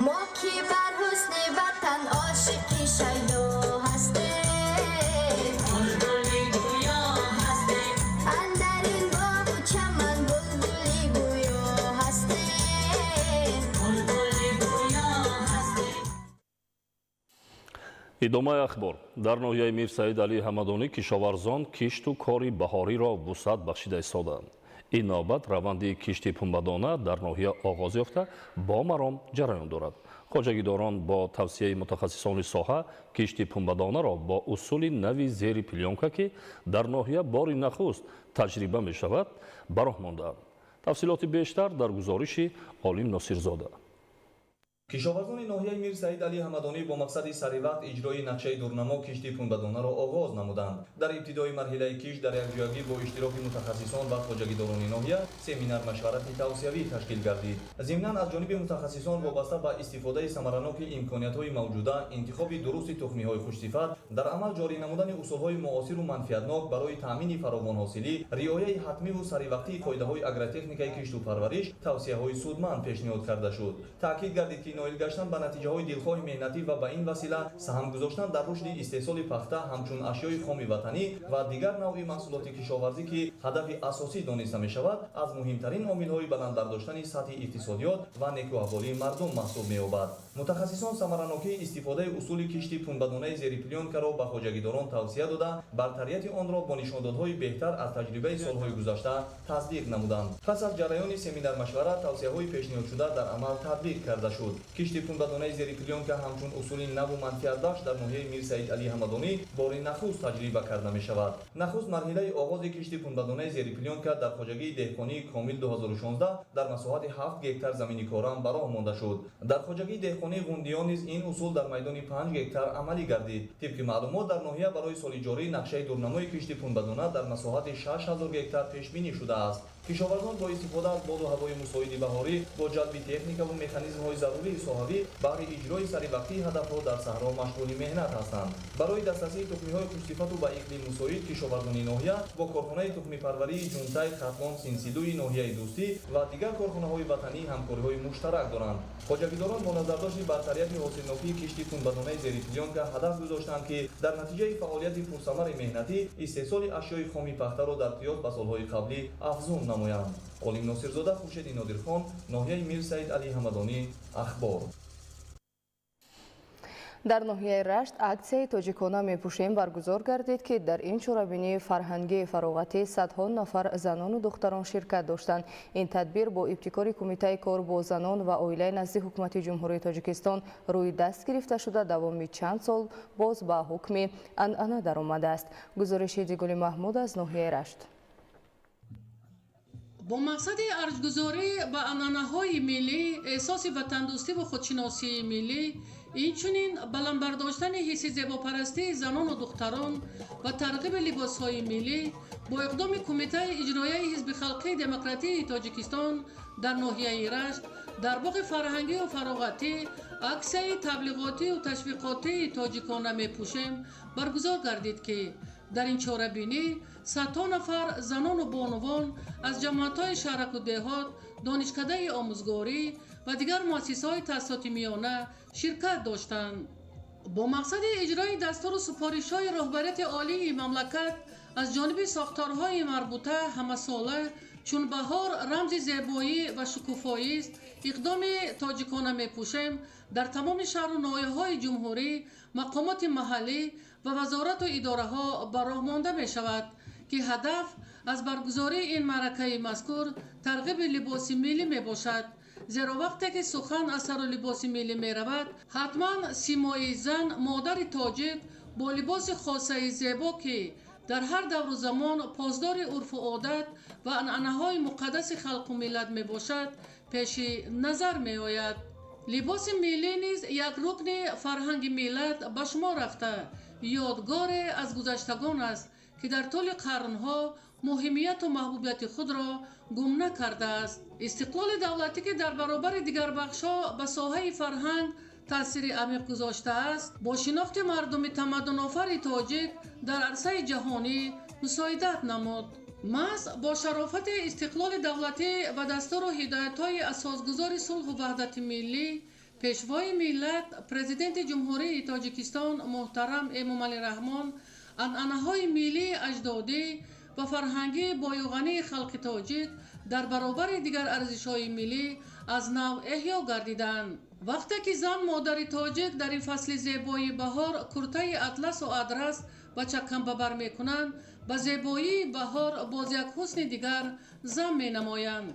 мо ки бар ҳусни ватан ошиқи шайдо ҳастем, булбули гӯё ҳастем, андар ин боғу чаман булбули гӯё ҳастем, булбули гӯё ҳастем. Идомаи ахбор. Дар ноҳияи Мир Саид Алӣ Ҳамадонӣ кишоварзон кишту кори баҳориро вусъат бахшида истодаанд. Ин навбат раванди кишти пунбадона дар ноҳия оғоз ёфта, бо маром ҷараён дорад. Хоҷагидорон бо тавсияи мутахассисони соҳа кишти пунбадонаро бо усули нави зери плёнка, ки дар ноҳия бори нахуст таҷриба мешавад, ба роҳ мондаанд. Тафсилоти бештар дар гузориши Олим Носирзода. Кишоварзони ноҳияи Мир Саид Алӣ Ҳамадонӣ бо мақсади саривақт иҷрои нақшаи дурнамо кишти пунбадонаро оғоз намуданд. Дар ибтидои марҳилаи кишт дар якҷоягӣ бо иштироки мутахассисон ва хоҷагидорони ноҳия семинар машварати тавсиявӣ ташкил гардид. Зимнан аз ҷониби мутахассисон вобаста ба истифодаи самараноки имкониятҳои мавҷуда, интихоби дурусти тухмиҳои хушсифат, дар амал ҷорӣ намудани усулҳои муосиру манфиатнок барои таъмини фаровонҳосилӣ, риояи ҳатмиву саривақтии қоидаҳои агротехникаи кишту парвариш тавсияҳои судманд пешниҳод карда шуд. Таъкид гардид, ки ноил гаштан ба натиҷаҳои дилхоҳи меҳнатӣ ва ба ин васила саҳм гузоштан дар рушди истеҳсоли пахта ҳамчун ашёи хоми ватанӣ ва дигар навъи маҳсулоти кишоварзӣ, ки ҳадафи асосӣ дониста мешавад, аз муҳимтарин омилҳои баланд бардоштани сатҳи иқтисодиёт ва некӯаҳволии мардум маҳсуб меёбад. Мутахассисон самаранокии истифодаи усули кишти пунбадонаи зери плёнкаро ба хоҷагидорон тавсия дода, бартарияти онро бо нишондодҳои беҳтар аз таҷрибаи солҳои гузашта тасдиқ намуданд. Пас аз ҷараёни семинар-машварат тавсияҳои пешниҳодшуда дар амал татбиқ карда шуд. Кишти пунбадонаи зери плёнка ҳамчун усули наву манфиатбахш дар ноҳияи Мир Саид Алӣ Ҳамадонӣ бори нахуст таҷриба карда мешавад. Нахуст марҳилаи оғози кишти пунбадонаи зери плёнка дар хоҷагии деҳқонии Комил 2016 дар масоҳати 7 гектар замини корам ба роҳ монда шуд. Дар хоҷагии деҳқонии Ғундиён низ ин усул дар майдони 5 гектар амалӣ гардид. Тибқи маълумот, дар ноҳия барои соли ҷорӣ нақшаи дурнамои кишти пунбадона дар масоҳати 6000 гектар пешбинӣ шудааст. Кишоварзон бо истифода аз боду ҳавои мусоиди баҳорӣ, бо ҷалби техникаву механизмҳои зарурии соҳавӣ баҳри иҷрои саривақтии ҳадафҳо дар саҳро машғули меҳнат ҳастанд. Барои дастрасии тухмиҳои хушсифату ба иқлим мусоид кишоварзони ноҳия бо корхонаи тухмипарварии Ҷунтай, Хатлон, Синсилӯи ноҳияи Дӯстӣ ва дигар корхонаҳои ватанӣ ҳамкориҳои муштарак доранд. Хоҷагидорон бо назардошти бартарияти ҳосилнокии кишти пунбадонаи зери плёнка ҳадаф гузоштанд, ки дар натиҷаи фаъолияти пурсамари меҳнатӣ истеҳсоли ашёи хоми пахтаро дар қиёс ба солҳои қаблӣ афзун намоянд. Олим Носирзода, Хуршеди Нодирхон, ноҳияи Мир Саид Алӣ Ҳамадонӣ, Ахбор. Дар ноҳияи Рашт аксияи тоҷикона мепӯшем баргузор гардид, ки дар ин чорабинии фарҳангии фароғатӣ садҳо нафар занону духтарон ширкат доштанд. Ин тадбир бо ибтикори Кумитаи кор бо занон ва оилаи назди Ҳукумати Ҷумҳурии Тоҷикистон рӯи даст гирифта шуда, давоми чанд сол боз ба ҳукми анъана даромадааст. Гузориши Дигули Маҳмуд аз ноҳияи Рашт. Бо мақсади арҷгузорӣ ба анъанаҳои миллӣ, эҳсоси ватандӯстиву худшиносии миллӣ, инчунин баланд бардоштани ҳисси зебопарастии занону духтарон ва тарғиби либосҳои миллӣ бо иқдоми Кумитаи иҷроияи Ҳизби халқии демократии Тоҷикистон дар ноҳияи Рашт дар боғи фарҳангию фароғатӣ аксияи таблиғотию ташвиқотии тоҷикона мепӯшем баргузор гардид, ки дар ин чорабинӣ садҳо нафар занону бонувон аз ҷамоатҳои шаҳраку деҳот, донишкадаи омӯзгорӣ ва дигар муассисаҳои таҳсилоти миёна ширкат доштанд. Бо мақсади иҷрои дастуру супоришҳои роҳбарияти олии мамлакат аз ҷониби сохторҳои марбута ҳамасола чун баҳор рамзи зебоӣ ва шукуфоист, иқдоми тоҷикона мепӯшем дар тамоми шаҳру ноҳияҳои ҷумҳурӣ, мақомоти маҳаллӣ ва вазорату идораҳо ба роҳ монда мешавад, ки ҳадаф аз баргузории ин маъракаи мазкур тарғиби либоси миллӣ мебошад. Зеро вақте ки сухан аз сару либоси миллӣ меравад, ҳатман симои зан, модари тоҷик бо либоси хосаи зебо, ки Дар ҳар давру замон посдори урфу одат ва анъанаҳои муқаддаси халқу миллат мебошад, пеши назар меояд. Либоси миллӣ низ як рукни фарҳанги миллат ба шумор рафта, ёдгоре аз гузаштагон аст, ки дар тӯли қарнҳо муҳимияту маҳбубияти худро гум накардааст. Истиқлоли давлатӣ, ки дар баробари дигар бахшҳо ба соҳаи фарҳанг таъсири амиқ гузоштааст, бо шинохти мардуми тамаддунофари тоҷик дар арсаи ҷаҳонӣ мусоидат намуд. Маҳз бо шарофати истиқлоли давлатӣ ва дастуру ҳидоятҳои асосгузори сулҳу ваҳдати миллӣ, Пешвои миллат, Президенти Ҷумҳурии Тоҷикистон муҳтарам Эмомалӣ Раҳмон, анъанаҳои миллии аҷдодӣ ва фарҳангии боюғании халқи тоҷик дар баробари дигар арзишҳои миллӣ аз нав эҳё гардиданд. Вақте ки зан модари тоҷик дар ин фасли зебои баҳор куртаи атласу адрас ва чакамбабар мекунанд, ба зебоии баҳор боз як ҳусни дигар зам менамоянд.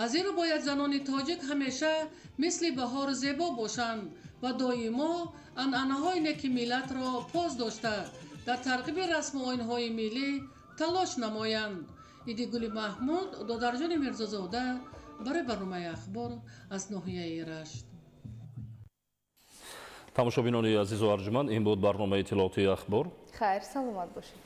Аз ин рӯ бояд занони тоҷик ҳамеша мисли баҳор зебо бошанд ва доимо анъанаҳои неки миллатро пос дошта, дар тарғиби расму оинҳои миллӣ талош намоянд. Идигули Маҳмуд, Додарҷони Мирзозода барои барномаи Ахбор аз ноҳияи Рашт. Тамошобинони азизу арҷуманд, ин буд барномаи иттилоотии Ахбор. Хайр, саломат бошед.